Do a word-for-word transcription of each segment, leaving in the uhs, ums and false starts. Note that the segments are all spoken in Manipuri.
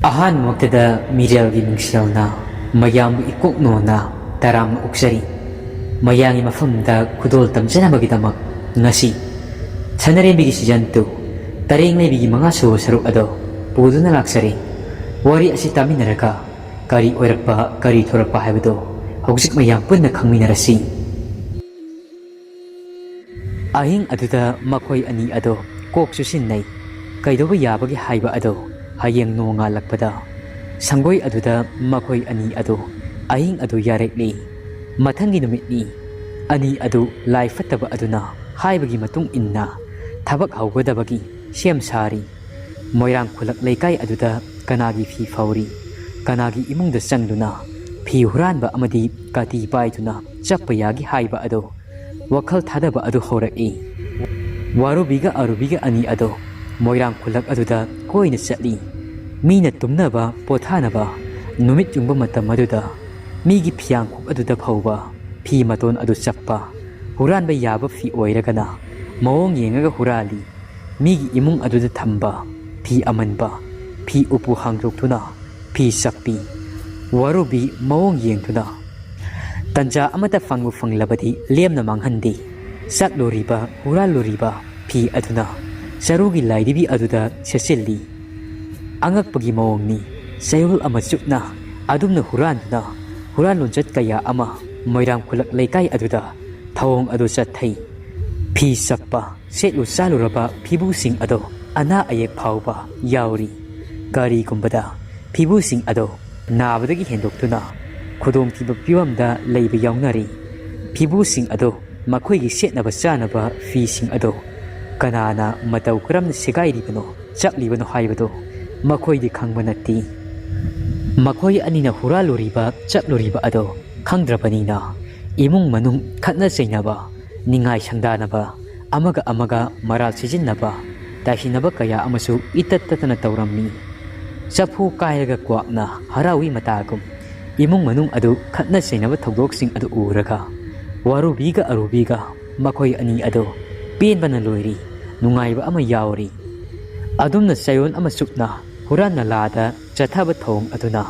ꯑꯍꯥꯟꯕꯃꯛꯇꯗ ꯃꯤꯔꯦꯜꯒꯤ ꯃꯤꯡꯁꯦꯜꯅ ꯃꯌꯥꯝꯕꯨ ꯏꯀꯣꯛ ꯅꯣꯟꯅ ꯇꯔꯥꯝꯅ ꯑꯣꯛꯆꯔꯤ꯫ ꯃꯌꯥꯝꯒꯤ ꯃꯐꯝꯗ ꯈꯨꯗꯣꯜ ꯇꯝꯖꯅꯕꯒꯤꯗꯃꯛ ꯉꯁꯤ ꯁꯅꯔꯦꯝꯕꯤꯒꯤ season two ꯇꯔꯦꯡ ꯂꯩꯕꯤꯒꯤ ꯃꯉꯥ ꯁꯨꯕ ꯁꯔꯨꯛ ꯑꯗꯣ ꯄꯨꯗꯨꯅ ꯂꯥꯛꯆꯔꯤ꯫ ꯋꯥꯔꯤ ꯑꯁꯤ ꯇꯥꯃꯤꯟꯅꯔꯒ ꯀꯔꯤ ꯑꯣꯏꯔꯛꯄ, ꯀꯔꯤ ꯊꯣꯔꯛꯄ ꯍꯥꯏꯕꯗꯨ ꯍꯧꯖꯤꯛ ꯃꯌꯥꯝ ꯄꯨꯟꯅ ꯈꯪꯃꯤꯟꯅꯔꯁꯤ꯫ ꯑꯍꯤꯡ ꯑꯗꯨꯗ ꯃꯈꯣꯏ ꯑꯅꯤ ꯑꯗꯣ ꯀꯣꯛ ꯆꯨꯁꯤꯟꯅꯩ꯫ ꯀꯩꯗꯧꯕ ꯌꯥꯕꯒꯦ ꯍꯥꯏꯕ ꯑꯗꯣ ꯍꯌꯦꯡ ꯅꯣꯡꯉꯥꯜꯂꯛꯄꯗ ꯁꯪꯒꯣꯏ ꯑꯗꯨꯗ ꯃꯈꯣꯏ ꯑꯅꯤ ꯑꯗꯣ ꯑꯍꯤꯡ ꯑꯗꯨ ꯌꯥꯔꯦꯛꯂꯤ꯫ ꯃꯊꯪꯒꯤ ꯅꯨꯃꯤꯠꯅꯤ꯫ ꯑꯅꯤ ꯑꯗꯨ ꯂꯥꯏ ꯐꯠꯇꯕ ꯑꯗꯨꯅ ꯍꯥꯏꯕꯒꯤ ꯃꯇꯨꯡ ꯏꯟꯅ ꯊꯕꯛ ꯍꯧꯒꯗꯕꯒꯤ ꯁꯦꯝ ꯁꯥꯔꯤ꯫ ꯃꯣꯏꯔꯥꯡ ꯈꯨꯂꯛ ꯂꯩꯀꯥꯏ ꯑꯗꯨꯗ ꯀꯅꯥꯒꯤ ꯐꯤ ꯐꯧꯔꯤ, ꯀꯅꯥꯒꯤ ꯏꯃꯨꯡꯗ ꯆꯪꯗꯨꯅ ꯐꯤ ꯍꯨꯔꯥꯟꯕ ꯑꯃꯗꯤ ꯀꯥꯇꯤ ꯄꯥꯏꯗꯨꯅ ꯆꯞꯄ ꯌꯥꯒꯦ ꯍꯥꯏꯕ ꯑꯗꯣ ꯋꯥꯈꯜ ꯊꯥꯗꯕ ꯑꯗꯨ ꯍꯧꯔꯛꯏ꯫ ꯋꯥꯔꯨꯕꯤꯒ ꯑꯔꯨꯕꯤꯒ ꯑꯅꯤ ꯑꯗꯣ ꯃꯣꯏꯔꯥꯡ ꯈꯨꯂꯛ ꯑꯗꯨꯗ ꯀꯣꯏꯅ ꯆꯠꯂꯤ꯫ ꯃꯤꯅ ꯇꯨꯝꯅꯕ, ꯄꯣꯊꯥꯅꯕ ꯅꯨꯃꯤꯠ ꯌꯨꯡꯕ ꯃꯇꯝ ꯑꯗꯨꯗ ꯃꯤꯒꯤ ꯐꯤꯌꯥꯡꯈꯣꯛ ꯑꯗꯨꯗ ꯐꯧꯕ ꯐꯤ ꯃꯇꯣꯟ ꯑꯗꯨ ꯆꯞꯄ, ꯍꯨꯔꯥꯟꯕ ꯌꯥꯕ ꯐꯤ ꯑꯣꯏꯔꯒꯅ ꯃꯑꯣꯡ ꯌꯦꯡꯉꯒ ꯍꯨꯔꯥꯜꯂꯤ꯫ ꯃꯤꯒꯤ ꯏꯃꯨꯡ ꯑꯗꯨꯗ ꯊꯝꯕ ꯐꯤ ꯑꯃꯟꯕ, ꯐꯤ ꯎꯄꯨ ꯍꯥꯡꯗꯣꯛꯇꯨꯅ ꯐꯤ ꯆꯞꯄꯤ꯫ ꯋꯥꯔꯨꯕꯤ ꯃꯑꯣꯡ ꯌꯦꯡꯗꯨꯅ ꯇꯟꯖꯥ ꯑꯃꯠꯇ ꯐꯪꯕꯨ ꯐꯪꯂꯕꯗꯤ ꯂꯦꯝꯅ ꯃꯥꯡꯍꯟꯗꯦ꯫ ꯆꯠꯂꯨꯔꯤꯕ, ꯍꯨꯔꯥꯜꯂꯨꯔꯤꯕ ꯐꯤ ꯑꯗꯨꯅ ꯆꯔꯨꯒꯤ ꯂꯥꯏꯔꯤꯕꯤ ꯑꯗꯨꯗ ꯁꯦꯠꯆꯤꯜꯂꯤ꯫ ꯑꯉꯛꯄꯒꯤ ꯃꯑꯣꯡꯅꯤ꯫ ꯆꯌꯣꯜ ꯑꯃ ꯆꯨꯞꯅ ꯑꯗꯨꯝꯅ ꯍꯨꯔꯥꯟꯗꯨꯅ ꯍꯨꯔꯥꯟ ꯂꯣꯟꯆꯠ ꯀꯌꯥ ꯑꯃ ꯃꯣꯏꯔꯥꯡ ꯈꯨꯂꯛ ꯂꯩꯀꯥꯏ ꯑꯗꯨꯗ ꯊꯧꯑꯣꯡ ꯑꯗꯨ ꯆꯠꯊꯩ꯫ ꯐꯤ ꯆꯞꯄ, ꯁꯦꯠꯂꯨ ꯆꯥꯂꯨꯔꯕ ꯐꯤꯕꯨꯁꯤꯡ ꯑꯗꯣ ꯑꯅꯥ ꯑꯌꯦꯛ ꯐꯥꯎꯕ ꯌꯥꯎꯔꯤ꯫ ꯀꯔꯤꯒꯨꯝꯕꯗ ꯐꯤꯕꯨꯁꯤꯡ ꯑꯗꯣ ꯅꯥꯕꯗꯒꯤ ꯍꯦꯟꯗꯣꯛꯇꯨꯅ ꯈꯨꯗꯣꯡꯊꯤꯕ ꯐꯤꯕꯝꯗ ꯂꯩꯕ ꯌꯥꯎꯅꯔꯤ꯫ ꯐꯤꯕꯨꯁꯤꯡ ꯑꯗꯣ ꯃꯈꯣꯏꯒꯤ ꯁꯦꯠꯅꯕ ꯆꯥꯅꯕ ꯐꯤꯁꯤꯡ ꯑꯗꯣ ꯀꯅꯥꯅ ꯃꯇꯧ ꯀꯔꯝꯅ ꯁꯦꯒꯥꯏꯔꯤꯕꯅꯣ, ꯆꯞꯂꯤꯕꯅꯣ ꯍꯥꯏꯕꯗꯣ ꯃꯈꯣꯏꯗꯤ ꯈꯪꯕ ꯅꯠꯇꯦ꯫ ꯃꯈꯣꯏ ꯑꯅꯤꯅ ꯍꯨꯔꯥꯜꯂꯨꯔꯤꯕ, ꯆꯞꯂꯨꯔꯤꯕ ꯑꯗꯣ ꯈꯪꯗ꯭ꯔꯕꯅꯤꯅ ꯏꯃꯨꯡ ꯃꯅꯨꯡ ꯈꯠꯅ ꯆꯩꯅꯕ, ꯅꯤꯡꯉꯥꯏ ꯁꯪꯗꯥꯅꯕ, ꯑꯃꯒ ꯑꯃꯒ ꯃꯔꯥꯜ ꯁꯤꯖꯤꯟꯅꯕ, ꯇꯥꯏꯁꯤꯟꯅꯕ ꯀꯌꯥ ꯑꯃꯁꯨ ꯏꯇꯠ ꯇꯠꯇꯅ ꯇꯧꯔꯝꯃꯤ꯫ ꯆꯐꯨ ꯀꯥꯏꯔꯒ ꯀ꯭ꯋꯥꯛꯅ ꯍꯔꯥꯎꯏ ꯃꯇꯥꯒꯨꯝ ꯏꯃꯨꯡ ꯃꯅꯨꯡ ꯑꯗꯨ ꯈꯠꯅ ꯆꯩꯅꯕ ꯊꯧꯗꯣꯛꯁꯤꯡ ꯑꯗꯨ ꯎꯔꯒ ꯋꯥꯔꯨꯕꯤꯒ ꯑꯔꯨꯕꯤꯒ ꯃꯈꯣꯏ ꯑꯅꯤ ꯑꯗꯨ ꯄꯦꯟꯕꯅ ꯂꯣꯏꯔꯤ, ꯅꯨꯡꯉꯥꯏꯕ ꯑꯃ ꯌꯥꯎꯔꯤ꯫ ꯑꯗꯨꯝꯅ ꯆꯌꯣꯜ ꯑꯃ ꯆꯨꯞꯅ ꯍꯨꯔꯥꯟ ꯅꯂꯥꯗ ꯆꯠꯊꯕ ꯊꯧꯑꯣꯡ ꯑꯗꯨꯅ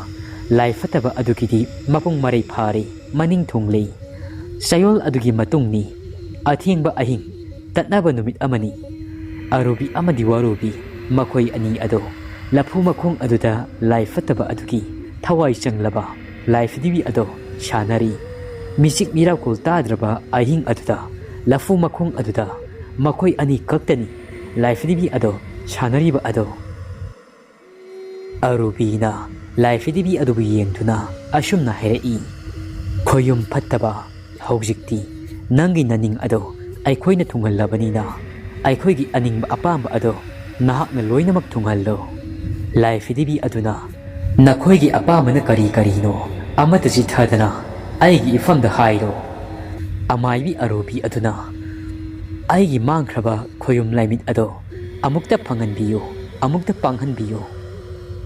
ꯂꯥꯏ ꯐꯠꯇꯕ ꯑꯗꯨꯒꯤꯗꯤ ꯃꯄꯨꯡ ꯃꯔꯩ ꯐꯥꯔꯦ, ꯃꯅꯤꯡ ꯊꯨꯡꯂꯦ꯫ ꯆꯌꯣꯜ ꯑꯗꯨꯒꯤ ꯃꯇꯨꯡꯅꯤ꯫ ꯑꯊꯦꯡꯕ ꯑꯍꯤꯡ, ꯇꯠꯅꯕ ꯅꯨꯃꯤꯠ ꯑꯃꯅꯤ꯫ ꯑꯔꯨꯕꯤ ꯑꯃꯗꯤ ꯋꯥꯔꯨꯕꯤ, ꯃꯈꯣꯏ ꯑꯅꯤ ꯑꯗꯣ ꯂꯐꯨ ꯃꯈꯣꯡ ꯑꯗꯨꯗ ꯂꯥꯏ ꯐꯠꯇꯕ ꯑꯗꯨꯒꯤ ꯊꯋꯥꯏ ꯆꯪꯂꯕ ꯂꯥꯏ ꯐꯗꯤꯕꯤ ꯑꯗꯣ ꯁꯥꯟꯅꯔꯤ꯫ ꯃꯤꯆꯤꯛ ꯃꯤꯔꯥꯎꯀꯨꯜ ꯇꯥꯗ꯭ꯔꯕ ꯑꯍꯤꯡ ꯑꯗꯨꯗ ꯂꯐꯨ ꯃꯈꯣꯡ ꯑꯗꯨꯗ ꯃꯈꯣꯏ ꯑꯅꯤ ꯈꯛꯇꯅꯤ ꯂꯥꯏ ꯐꯗꯤꯕꯤ ꯑꯗꯣ ꯁꯥꯟꯅꯔꯤꯕ ꯑꯗꯣ꯫ ꯑꯔꯨꯕꯤꯅ ꯂꯥꯏ ꯐꯗꯤꯕꯤ ꯑꯗꯨꯕꯨ ꯌꯦꯡꯗꯨꯅ ꯑꯁꯨꯝꯅ ꯍꯥꯏꯔꯛꯏ, "ꯈꯣꯌꯨꯝ ꯐꯠꯇꯕ, ꯍꯧꯖꯤꯛꯇꯤ ꯅꯪꯒꯤ ꯅꯅꯤꯡ ꯑꯗꯣ ꯑꯩꯈꯣꯏꯅ ꯊꯨꯡꯍꯜꯂꯕꯅꯤꯅ ꯑꯩꯈꯣꯏꯒꯤ ꯑꯅꯤꯡꯕ ꯑꯄꯥꯝꯕ ꯑꯗꯣ ꯅꯍꯥꯛꯅ ꯂꯣꯏꯅꯃꯛ ꯊꯨꯡꯍꯜꯂꯣ꯫" ꯂꯥꯏ ꯐꯗꯤꯕꯤ ꯑꯗꯨꯅ, "ꯅꯈꯣꯏꯒꯤ ꯑꯄꯥꯝꯕꯅ ꯀꯔꯤ ꯀꯔꯤꯅꯣ? ꯑꯃꯠꯇ ꯆꯤꯠꯊꯗꯅ ꯑꯩꯒꯤ ꯏꯐꯝꯗ ꯍꯥꯏꯔꯣ꯫" ꯑꯃꯥꯏꯕꯤ ꯑꯔꯨꯕꯤ ꯑꯗꯨꯅ, "ꯑꯩꯒꯤ ꯃꯥꯡꯈ꯭ꯔꯕ ꯈꯣꯌꯨꯝ ꯂꯥꯏꯃꯤꯠ ꯑꯗꯣ ꯑꯃꯨꯛꯇ ꯐꯪꯍꯟꯕꯤꯌꯨ, ꯑꯃꯨꯛꯇ ꯄꯥꯡꯍꯟꯕꯤꯌꯨ꯫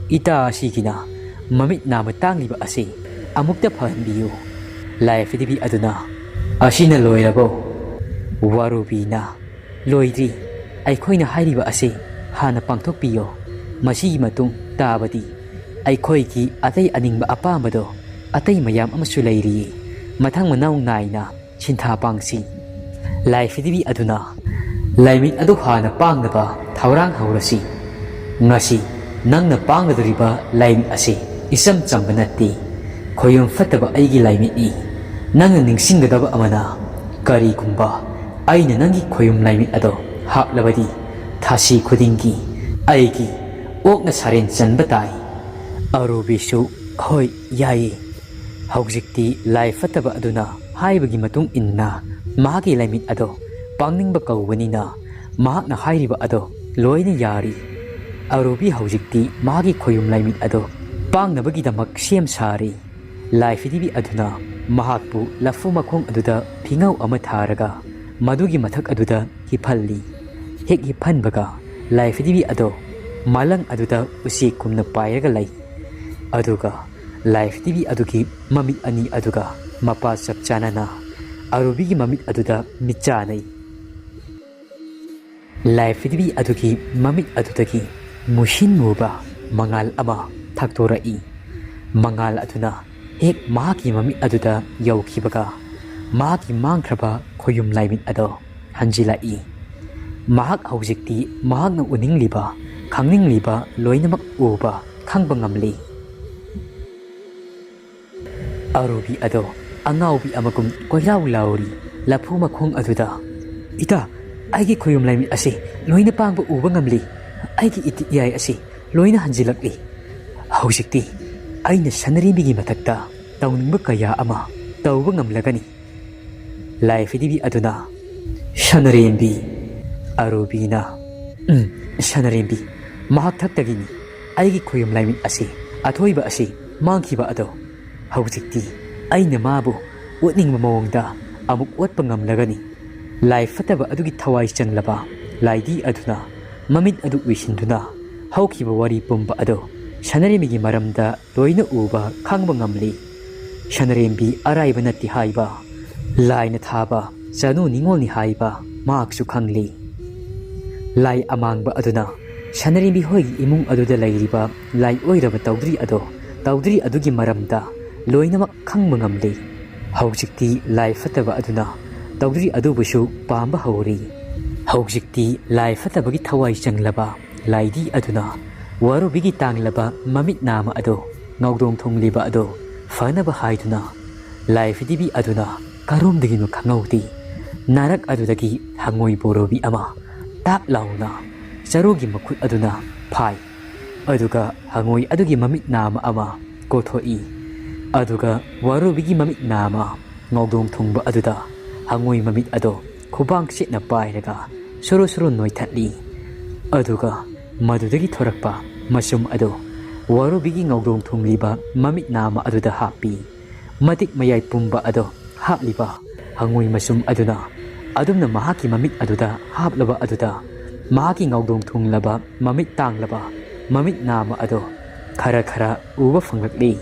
ꯏꯇꯥ ꯑꯁꯤꯒꯤꯅ ꯃꯃꯤꯠ ꯅꯥꯝꯃ ꯇꯥꯡꯂꯤꯕ ꯑꯁꯤ ꯑꯃꯨꯛꯇ ꯐꯍꯟꯕꯤꯌꯨ꯫" ꯂꯥꯏ ꯐꯗꯤꯕꯤ ꯑꯗꯨꯅ, "ꯑꯁꯤꯅ ꯂꯣꯏꯔꯕꯣ?" ꯋꯥꯔꯨꯕꯤꯅ, "ꯂꯣꯏꯗ꯭ꯔꯤ꯫ ꯑꯩꯈꯣꯏꯅ ꯍꯥꯏꯔꯤꯕ ꯑꯁꯤ ꯍꯥꯟꯅ ꯄꯥꯡꯊꯣꯛꯄꯤꯌꯣ꯫ ꯃꯁꯤꯒꯤ ꯃꯇꯨꯡ ꯇꯥꯕꯗꯤ ꯑꯩꯈꯣꯏꯒꯤ ꯑꯇꯩ ꯑꯅꯤꯡꯕ ꯑꯄꯥꯝꯕꯗꯣ ꯑꯇꯩ ꯃꯌꯥꯝ ꯑꯃꯁꯨ ꯂꯩꯔꯤꯌꯦ꯫ ꯃꯊꯪ ꯃꯅꯥꯎ ꯅꯥꯏꯅ ꯁꯤꯟꯊꯥ ꯄꯥꯡꯁꯤ꯫" ꯂꯥꯏ ꯐꯗꯤꯕꯤ ꯑꯗꯨꯅ, "ꯂꯥꯏꯃꯤꯠ ꯑꯗꯨ ꯍꯥꯟꯅ ꯄꯥꯡꯅꯕ ꯊꯧꯔꯥꯡ ꯍꯧꯔꯁꯤ꯫ ꯉꯁꯤ ꯅꯪꯅ ꯄꯥꯡꯒꯗꯧꯔꯤꯕ ꯂꯥꯏꯃꯤꯠ ꯑꯁꯤ ꯏꯆꯝ ꯆꯝꯕ ꯅꯠꯇꯦ꯫ ꯈꯣꯌꯨꯝ ꯐꯠꯇꯕ ꯑꯩꯒꯤ ꯂꯥꯏꯃꯤꯠꯅꯤ꯫ ꯅꯪꯅ ꯅꯤꯡꯁꯤꯡꯒꯗꯕ ꯑꯃꯅ, ꯀꯔꯤꯒꯨꯝꯕ ꯑꯩꯅ ꯅꯪꯒꯤ ꯈꯣꯌꯨꯝ ꯂꯥꯏꯃꯤꯠ ꯑꯗꯣ ꯍꯥꯞꯂꯕꯗꯤ ꯊꯥꯁꯤ ꯈꯨꯗꯤꯡꯒꯤ ꯑꯩꯒꯤ ꯑꯣꯛꯅ ꯁꯥꯔꯦꯟ ꯆꯟꯕ ꯇꯥꯏ꯫" ꯑꯔꯨꯕꯤꯁꯨ, "ꯍꯣꯏ, ꯌꯥꯏꯌꯦ꯫" ꯍꯧꯖꯤꯛꯇꯤ ꯂꯥꯏ ꯐꯠꯇꯕ ꯑꯗꯨꯅ ꯍꯥꯏꯕꯒꯤ ꯃꯇꯨꯡ ꯏꯟꯅ ꯃꯍꯥꯛꯀꯤ ꯂꯥꯏꯃꯤꯠ ꯑꯗꯣ ꯄꯥꯡꯅꯤꯡꯕ ꯀꯧꯕꯅꯤꯅ ꯃꯍꯥꯛꯅ ꯍꯥꯏꯔꯤꯕ ꯑꯗꯣ ꯂꯣꯏꯅ ꯌꯥꯔꯤ꯫ ꯑꯔꯨꯕꯤ ꯍꯧꯖꯤꯛꯇꯤ ꯃꯍꯥꯛꯀꯤ ꯈꯣꯌꯨꯝ ꯂꯥꯏꯃꯤꯠ ꯑꯗꯣ ꯄꯥꯡꯅꯕꯒꯤꯗꯃꯛ ꯁꯦꯝ ꯁꯥꯔꯤ꯫ ꯂꯥꯏ ꯐꯗꯤꯕꯤ ꯑꯗꯨꯅ ꯃꯍꯥꯛꯄꯨ ꯂꯐꯨ ꯃꯈꯣꯡ ꯑꯗꯨꯗ ꯐꯤꯉꯧ ꯑꯃ ꯊꯥꯔꯒ ꯃꯗꯨꯒꯤ ꯃꯊꯛ ꯑꯗꯨꯗ ꯍꯤꯞꯍꯜꯂꯤ꯫ ꯍꯦꯛ ꯍꯤꯞꯍꯟꯕꯒ ꯂꯥꯏ ꯐꯗꯤꯕꯤ ꯑꯗꯣ ꯃꯥꯂꯪ ꯑꯗꯨꯗ ꯎꯆꯦꯛꯀꯨꯝꯅ ꯄꯥꯏꯔꯒ ꯂꯩ꯫ ꯑꯗꯨꯒ ꯂꯥꯏ ꯐꯗꯤꯕꯤ ꯑꯗꯨꯒꯤ ꯃꯃꯤꯠ ꯑꯅꯤ ꯑꯗꯨꯒ ꯃꯄꯥ ꯆꯞ ꯆꯥꯅꯅ ꯑꯔꯨꯕꯤꯒꯤ ꯃꯃꯤꯠ ꯑꯗꯨꯗ ꯃꯤꯠ ꯆꯥꯟꯅꯩ꯫ ꯂꯥꯏ ꯐꯗꯤꯕꯤ ꯑꯗꯨꯒꯤ ꯃꯃꯤꯠ ꯑꯗꯨꯗꯒꯤ ꯃꯨꯁꯤꯟ ꯃꯨꯕ ꯃꯉꯥꯜ ꯑꯃ ꯊꯛꯇꯣꯔꯛꯏ꯫ ꯃꯉꯥꯜ ꯑꯗꯨꯅ ꯍꯦꯛ ꯃꯍꯥꯛꯀꯤ ꯃꯃꯤꯠ ꯑꯗꯨꯗ ꯌꯧꯈꯤꯕꯒ, ꯃꯍꯥꯛꯀꯤ ꯃꯥꯡꯈ꯭ꯔꯕ ꯈꯣꯌꯨꯝ ꯂꯥꯏꯃꯤꯠ ꯑꯗꯣ ꯍꯟꯖꯤꯜꯂꯛꯏ꯫ ꯃꯍꯥꯛ ꯍꯧꯖꯤꯛꯇꯤ ꯃꯍꯥꯛꯅ ꯎꯅꯤꯡꯂꯤꯕ, ꯈꯪꯅꯤꯡꯂꯤꯕ ꯂꯣꯏꯅꯃꯛ ꯎꯕ, ꯈꯪꯕ ꯉꯝꯂꯤ꯫ ꯑꯔꯨꯕꯤ ꯑꯗꯣ ꯑꯉꯥꯎꯕꯤ ꯑꯃꯒꯨꯝ ꯀꯣꯏꯂꯥꯎ ꯂꯥꯎꯔꯤ꯫ ꯂꯐꯨ ꯃꯈꯣꯡ ꯑꯗꯨꯗ, "ꯏꯇꯥ, ꯑꯩꯒꯤ ꯈꯣꯌꯨꯝ ꯂꯥꯏꯃꯤꯠ ꯑꯁꯤ ꯂꯣꯏꯅ ꯄꯥꯡꯕ ꯎꯕ ꯉꯝꯂꯤ꯫ ꯑꯩꯒꯤ ꯏꯇꯤꯛ ꯏꯌꯥꯏ ꯑꯁꯤ ꯂꯣꯏꯅ ꯍꯟꯖꯤꯜꯂꯛꯂꯤ꯫ ꯍꯧꯖꯤꯛꯇꯤ ꯑꯩꯅ ꯁꯅꯔꯦꯝꯕꯤꯒꯤ ꯃꯊꯛꯇ ꯇꯧꯅꯤꯡꯕ ꯀꯌꯥ ꯑꯃ ꯇꯧꯕ ꯉꯝꯂꯒꯅꯤ꯫" ꯂꯥꯏ ꯐꯤꯗꯤꯕꯤ ꯑꯗꯨꯅ, "ꯁꯅꯔꯦꯝꯕꯤ꯫" ꯑꯔꯨꯕꯤꯅ, "ꯎꯝ, ꯁꯅꯔꯦꯝꯕꯤ, ꯃꯍꯥꯛ ꯊꯛꯇꯒꯤꯅꯤ꯫ ꯑꯩꯒꯤ ꯈꯣꯌꯨꯝ ꯂꯥꯏꯃꯤꯠ ꯑꯁꯤ, ꯑꯊꯣꯏꯕ ꯑꯁꯤ ꯃꯥꯡꯈꯤꯕ ꯑꯗꯣ, ꯍꯧꯖꯤꯛꯇꯤ ꯑꯩꯅ ꯃꯥꯕꯨ ꯎꯠꯅꯤꯡꯕ ꯃꯑꯣꯡꯗ ꯑꯃꯨꯛ ꯑꯣꯠꯄ ꯉꯝꯂꯒꯅꯤ꯫" ꯂꯥꯏ ꯐꯠꯇꯕ ꯑꯗꯨꯒꯤ ꯊꯋꯥꯏ ꯆꯪꯂꯕ ꯂꯥꯏꯗꯤ ꯑꯗꯨꯅ ꯃꯃꯤꯠ ꯑꯗꯨ ꯎꯏꯁꯤꯟꯗꯨꯅ ꯍꯧꯈꯤꯕ ꯋꯥꯔꯤ ꯄꯨꯝꯕ ꯑꯗꯨ ꯁꯅꯔꯦꯝꯕꯤꯒꯤ ꯃꯔꯝꯗ ꯂꯣꯏꯅ ꯎꯕ, ꯈꯪꯕ ꯉꯝꯂꯤ꯫ ꯁꯅꯔꯦꯝꯕꯤ ꯑꯔꯥꯏꯕ ꯅꯠꯇꯦ ꯍꯥꯏꯕ, ꯂꯥꯏꯅ ꯊꯥꯕ ꯆꯅꯨ ꯅꯤꯉꯣꯜꯅꯤ ꯍꯥꯏꯕ ꯃꯍꯥꯛꯁꯨ ꯈꯪꯂꯤ꯫ ꯂꯥꯏ ꯑꯃꯥꯡꯕ ꯑꯗꯨꯅ ꯁꯅꯔꯦꯝꯕꯤ ꯍꯣꯏꯒꯤ ꯏꯃꯨꯡ ꯑꯗꯨꯗ ꯂꯩꯔꯤꯕ ꯂꯥꯏ ꯑꯣꯏꯔꯕ ꯇꯧꯗ꯭ꯔꯤ ꯑꯗꯣ, ꯇꯧꯗ꯭ꯔꯤ ꯑꯗꯨꯒꯤ ꯃꯔꯝꯗ ꯂꯣꯏꯅꯃꯛ ꯈꯪꯕ ꯉꯝꯂꯤ꯫ ꯍꯧꯖꯤꯛꯇꯤ ꯂꯥꯏ ꯐꯠꯇꯕ ꯑꯗꯨꯅ ꯇꯧꯗ꯭ꯔꯤ ꯑꯗꯨꯕꯨꯁꯨ ꯄꯥꯝꯕ ꯍꯧꯔꯤ꯫ ꯍꯧꯖꯤꯛꯇꯤ ꯂꯥꯏ ꯐꯠꯇꯕꯒꯤ ꯊꯋꯥꯏ ꯆꯪꯂꯕ ꯂꯥꯏꯗꯤ ꯑꯗꯨꯅ ꯋꯥꯔꯨꯕꯤꯒꯤ ꯇꯥꯡꯂꯕ ꯃꯃꯤꯠ ꯅꯥꯃ ꯑꯗꯨ, ꯉꯧꯗꯣꯡ ꯊꯨꯡꯂꯤꯕ ꯑꯗꯨ ꯐꯅꯕ ꯍꯥꯏꯗꯨꯅ, ꯂꯥꯏ ꯐꯤꯗꯤꯕꯤ ꯑꯗꯨꯅ ꯀꯔꯣꯝꯗꯒꯤꯅꯣ ꯈꯪꯍꯧꯗꯦ, ꯅꯥꯔꯛ ꯑꯗꯨꯗꯒꯤ ꯍꯪꯉꯣꯏ ꯕꯣꯔꯣꯕꯤ ꯑꯃ ꯇꯥꯛ ꯂꯥꯎꯅ ꯆꯔꯨꯒꯤ ꯃꯈꯨꯠ ꯑꯗꯨꯅ ꯐꯥꯏ꯫ ꯑꯗꯨꯒ ꯍꯪꯉꯣꯏ ꯑꯗꯨꯒꯤ ꯃꯃꯤꯠ ꯅꯥꯃ ꯑꯃ ꯀꯣꯊꯣꯛꯏ꯫ ꯑꯗꯨꯒ ꯋꯥꯔꯨꯕꯤꯒꯤ ꯃꯃꯤꯠ ꯅꯥꯃ ꯉꯧꯗꯣꯡ ꯊꯨꯡꯕ ꯑꯗꯨꯗ ꯍꯪꯉꯣꯏ ꯃꯃꯤꯠ ꯑꯗꯣ ꯈꯨꯕꯥꯡ ꯆꯦꯠꯅ ꯄꯥꯏꯔꯒ ꯁꯨꯔꯨ ꯁꯨꯔꯨ ꯅꯣꯏꯊꯠꯂꯤ꯫ ꯑꯗꯨꯒ ꯃꯗꯨꯗꯒꯤ ꯊꯣꯔꯛꯄ ꯃꯆꯨꯝ ꯑꯗꯨ ꯋꯥꯔꯨꯕꯤꯒꯤ ꯉꯧꯗꯣꯡ ꯊꯨꯡꯂꯤꯕ ꯃꯃꯤꯠ ꯅꯥꯃ ꯑꯗꯨꯗ ꯍꯥꯞꯄꯤ꯫ ꯃꯇꯤꯛ ꯃꯌꯥꯏ ꯄꯨꯝꯕ ꯑꯗꯣ ꯍꯥꯞꯂꯤꯕ ꯍꯪꯉꯣꯏ ꯃꯆꯨꯝ ꯑꯗꯨꯅ ꯑꯗꯨꯝꯅ ꯃꯍꯥꯛꯀꯤ ꯃꯃꯤꯠ ꯑꯗꯨꯗ ꯍꯥꯞꯂꯕ ꯑꯗꯨꯗ ꯃꯍꯥꯛꯀꯤ ꯉꯧꯗꯣꯡ ꯊꯨꯡꯂꯕ ꯃꯃꯤꯠ ꯇꯥꯡꯂꯕ ꯃꯃꯤꯠ ꯅꯥꯃ ꯑꯗꯣ ꯈꯔ ꯈꯔ ꯎꯕ ꯐꯪꯂꯛꯂꯤ꯫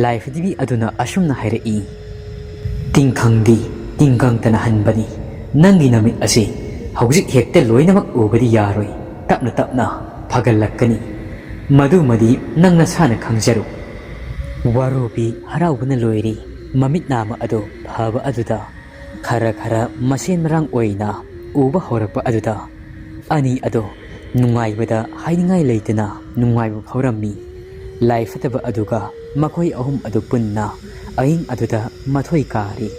ꯂꯥꯏ ꯐꯤꯗꯤꯕꯤ ꯑꯗꯨꯅ ꯑꯁꯨꯝꯅ ꯍꯥꯏꯔꯛꯏ, "ꯇꯤꯡꯈꯪꯗꯤ ꯇꯤꯡꯈꯪꯇꯅ ꯍꯟꯕꯅꯤ꯫ ꯅꯪꯒꯤ ꯅꯃꯤꯠ ꯑꯁꯤ ꯍꯧꯖꯤꯛ ꯍꯦꯛꯇ ꯂꯣꯏꯅꯃꯛ ꯎꯕꯗꯤ ꯌꯥꯔꯣꯏ꯫ ꯇꯞꯅ ꯇꯞꯅ ꯐꯒꯠꯂꯛꯀꯅꯤ꯫ ꯃꯗꯨꯃꯗꯤ ꯅꯪ ꯅꯁꯥꯅ ꯈꯪꯖꯔꯨ꯫ ꯋꯥꯔꯨꯕꯤ ꯍꯔꯥꯎꯕꯅ ꯂꯣꯏꯔꯤ꯫ ꯃꯃꯤꯠ ꯅꯥꯝꯃ ꯑꯗꯨ ꯐꯕ ꯑꯗꯨꯗ ꯈꯔ ꯈꯔ ꯃꯁꯦꯟ ꯃꯔꯥꯡ ꯑꯣꯏꯅ ꯎꯕ ꯍꯧꯔꯛꯄ ꯑꯗꯨꯗ ꯑꯅꯤ ꯑꯗꯣ ꯅꯨꯡꯉꯥꯏꯕꯗ ꯍꯥꯏꯅꯤꯡꯉꯥꯏ ꯂꯩꯇꯅ ꯅꯨꯡꯉꯥꯏꯕ ꯐꯥꯎꯔꯝꯃꯤ꯫ ꯂꯥꯏ ꯐꯠꯇꯕ ꯑꯗꯨꯒ ꯃꯈꯣꯏ ꯑꯍꯨꯝ ꯑꯗꯨ ꯄꯨꯟꯅ ꯑꯍꯤꯡ ꯑꯗꯨꯗ ꯃꯊꯣꯏ ꯀꯥꯔꯤ꯫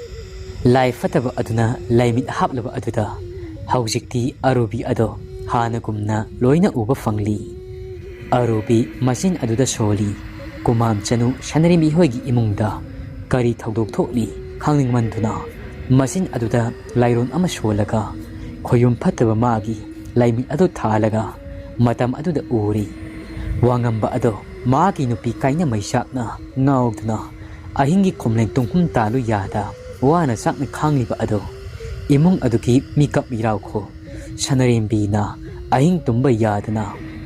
ꯂꯥꯏ ꯐꯠꯇꯕ ꯑꯗꯨꯅ ꯂꯥꯏꯃꯤꯠ ꯍꯥꯞꯂꯕ ꯑꯗꯨꯗ ꯍꯧꯖꯤꯛꯇꯤ ꯑꯔꯨꯕꯤ ꯑꯗꯣ ꯍꯥꯟꯅꯒꯨꯝꯅ ꯂꯣꯏꯅ ꯎꯕ ꯐꯪꯂꯤ꯫ ꯑꯔꯨꯕꯤ ꯃꯆꯤꯟ ꯑꯗꯨꯗ ꯁꯣꯜꯂꯤ꯫ ꯀꯨꯃꯥꯝ ꯆꯅꯨ ꯁꯅꯔꯦꯝꯕꯤ ꯍꯣꯏꯒꯤ ꯏꯃꯨꯡꯗ ꯀꯔꯤ ꯊꯧꯗꯣꯛ ꯊꯣꯛꯂꯤ ꯈꯪꯅꯤꯡꯃꯟꯗꯨꯅ ꯃꯆꯤꯟ ꯑꯗꯨꯗ ꯂꯥꯏꯔꯣꯟ ꯑꯃ ꯁꯣꯜꯂꯒ ꯈꯣꯌꯨꯝ ꯐꯠꯇꯕ ꯃꯥꯒꯤ ꯂꯥꯏꯃꯤꯠ ꯑꯗꯨ ꯊꯥꯜꯂꯒ ꯃꯇꯝ ꯑꯗꯨꯗ ꯎꯔꯤ꯫ ꯋꯥꯉꯝꯕ ꯑꯗꯣ ꯃꯥꯒꯤ ꯅꯨꯄꯤ ꯀꯥꯏꯅ ꯃꯩꯆꯥꯛꯅ ꯉꯥꯎꯗꯨꯅ ꯑꯍꯤꯡꯒꯤ ꯈꯣꯝꯂꯦꯟ ꯇꯨꯡꯈꯨꯝ ꯇꯥꯂꯨ ꯌꯥꯗ ꯋꯥꯅ ꯆꯥꯛꯅ ꯈꯥꯡꯂꯤꯕ ꯑꯗꯣ ꯏꯃꯨꯡ ꯑꯗꯨꯒꯤ ꯃꯤꯀꯞ ꯃꯤꯔꯥꯎꯈꯣ ꯁꯅꯔꯦꯝꯕꯤꯅ ꯑꯍꯤꯡ ꯇꯨꯝꯕ ꯌꯥꯗꯅ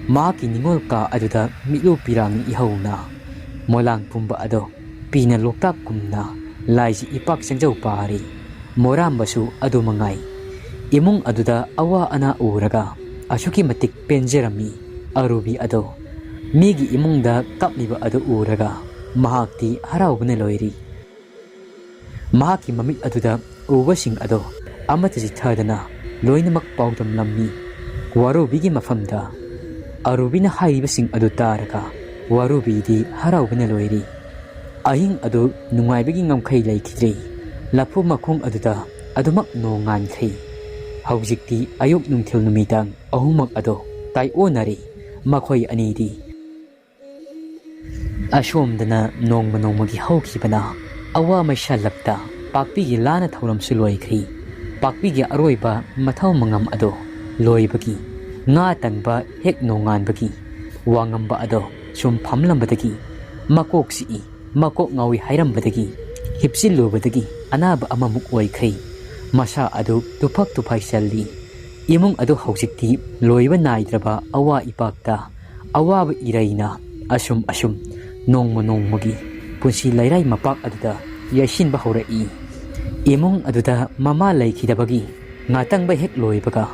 ꯃꯍꯥꯛꯀꯤ ꯅꯤꯉꯣꯜ ꯀꯥ ꯑꯗꯨꯗ ꯃꯤꯠꯂꯨ ꯄꯤꯔꯥꯡꯅ ꯏꯍꯧꯅ ꯃꯣꯂꯥꯡ ꯄꯨꯝꯕ ꯑꯗꯣ ꯄꯤꯅ ꯂꯣꯛꯇꯥꯛꯀꯨꯝꯅ ꯂꯥꯏꯖꯤ ꯏꯄꯥꯛ ꯆꯪꯖꯧ ꯄꯥꯔꯤ꯫ ꯃꯣꯔꯥꯝꯕꯁꯨ ꯑꯗꯨ ꯃꯉꯥꯏ꯫ ꯏꯃꯨꯡ ꯑꯗꯨꯗ ꯑꯋꯥ ꯑꯅꯥ ꯎꯔꯒ ꯑꯁꯨꯛꯀꯤ ꯃꯇꯤꯛ ꯄꯦꯟꯖꯔꯝꯃꯤ꯫ ꯑꯔꯨꯕꯤ ꯑꯗꯣ ꯃꯤꯒꯤ ꯏꯃꯨꯡꯗ ꯀꯞꯂꯤꯕ ꯑꯗꯨ ꯎꯔꯒ ꯃꯍꯥꯛꯇꯤ ꯍꯔꯥꯎꯕꯅ ꯂꯣꯏꯔꯤ꯫ ꯃꯍꯥꯛꯀꯤ ꯃꯃꯤꯠ ꯑꯗꯨꯗ ꯎꯕꯁꯤꯡ ꯑꯗꯣ ꯑꯃꯠꯇ ꯆꯤꯊꯗꯅ ꯂꯣꯏꯅꯃꯛ ꯄꯥꯎꯗꯝꯂꯝꯃꯤ꯫ ꯋꯥꯔꯨꯕꯤꯒꯤ ꯃꯐꯝꯗ ꯑꯔꯨꯕꯤꯅ ꯍꯥꯏꯔꯤꯕꯁꯤꯡ ꯑꯗꯨ ꯇꯥꯔꯒ ꯋꯥꯔꯨꯕꯤꯗꯤ ꯍꯔꯥꯎꯕꯅ ꯂꯣꯏꯔꯤ꯫ ꯑꯍꯤꯡ ꯑꯗꯨ ꯅꯨꯡꯉꯥꯏꯕꯒꯤ ꯉꯝꯈꯩ ꯂꯩꯈꯤꯗ꯭ꯔꯦ꯫ ꯂꯐꯨ ꯃꯈꯣꯡ ꯑꯗꯨꯗ ꯑꯗꯨꯃꯛ ꯅꯣꯡ ꯉꯥꯟꯈ꯭ꯔꯦ꯫ ꯍꯧꯖꯤꯛꯇꯤ ꯑꯌꯨꯛ ꯅꯨꯡꯊꯤꯜ ꯅꯨꯃꯤꯗꯥꯡ ꯑꯍꯨꯝꯃꯛ ꯑꯗꯣ ꯇꯥꯏꯑꯣꯟꯅꯔꯦ꯫ ꯃꯈꯣꯏ ꯑꯅꯤꯗꯤ ꯑꯁꯣꯝꯗꯅ ꯅꯣꯡꯃ ꯅꯣꯡꯃꯒꯤ ꯍꯧꯈꯤꯕꯅ ꯑꯋꯥ ꯃꯩꯁꯥ ꯂꯛꯇ ꯄꯥꯛꯄꯤꯒꯤ ꯂꯥꯟꯅ ꯊꯧꯔꯝꯁꯨ ꯂꯣꯏꯈ꯭ꯔꯤ꯫ ꯄꯥꯛꯄꯤꯒꯤ ꯑꯔꯣꯏꯕ ꯃꯊꯧ ꯃꯉꯝ ꯑꯗꯣ ꯂꯣꯏꯕꯒꯤ ꯉꯥ ꯇꯪꯕ ꯍꯦꯛ ꯅꯣꯡꯉꯥꯟꯕꯒꯤ ꯋꯥꯉꯝꯕ ꯑꯗꯣ ꯁꯨꯝ ꯐꯝꯂꯝꯕꯗꯒꯤ ꯃꯀꯣꯛ ꯆꯤꯛꯏ, ꯃꯀꯣꯛ ꯉꯥꯎꯏ ꯍꯥꯏꯔꯝꯕꯗꯒꯤ ꯍꯤꯞꯆꯤꯜꯂꯨꯕꯗꯒꯤ ꯑꯅꯥꯕ ꯑꯃꯃꯨꯛ ꯑꯣꯏꯈ꯭ꯔꯦ꯫ ꯃꯁꯥ ꯑꯗꯨ ꯇꯨꯐꯛ ꯇꯨꯐꯥꯏ ꯆꯜꯂꯤ꯫ ꯏꯃꯨꯡ ꯑꯗꯨ ꯍꯧꯖꯤꯛꯇꯤ ꯂꯣꯏꯕ ꯅꯥꯏꯗ꯭ꯔꯕ ꯑꯋꯥ ꯏꯄꯥꯛꯇ ꯑꯋꯥꯕ ꯏꯔꯩꯅ ꯑꯁꯨꯝ ꯑꯁꯨꯝ ꯅꯣꯡꯃ ꯅꯣꯡꯃꯒꯤ ꯄꯨꯟꯁꯤ ꯂꯩꯔꯥꯏ ꯃꯄꯥꯛ ꯑꯗꯨꯗ ꯌꯩꯁꯤꯟꯕ ꯍꯧꯔꯛꯏ꯫ ꯏꯃꯨꯡ ꯑꯗꯨꯗ ꯃꯃꯥ ꯂꯩꯈꯤꯗꯕꯒꯤ ꯉꯥꯇꯪꯕ ꯍꯦꯛ ꯂꯣꯏꯕꯒ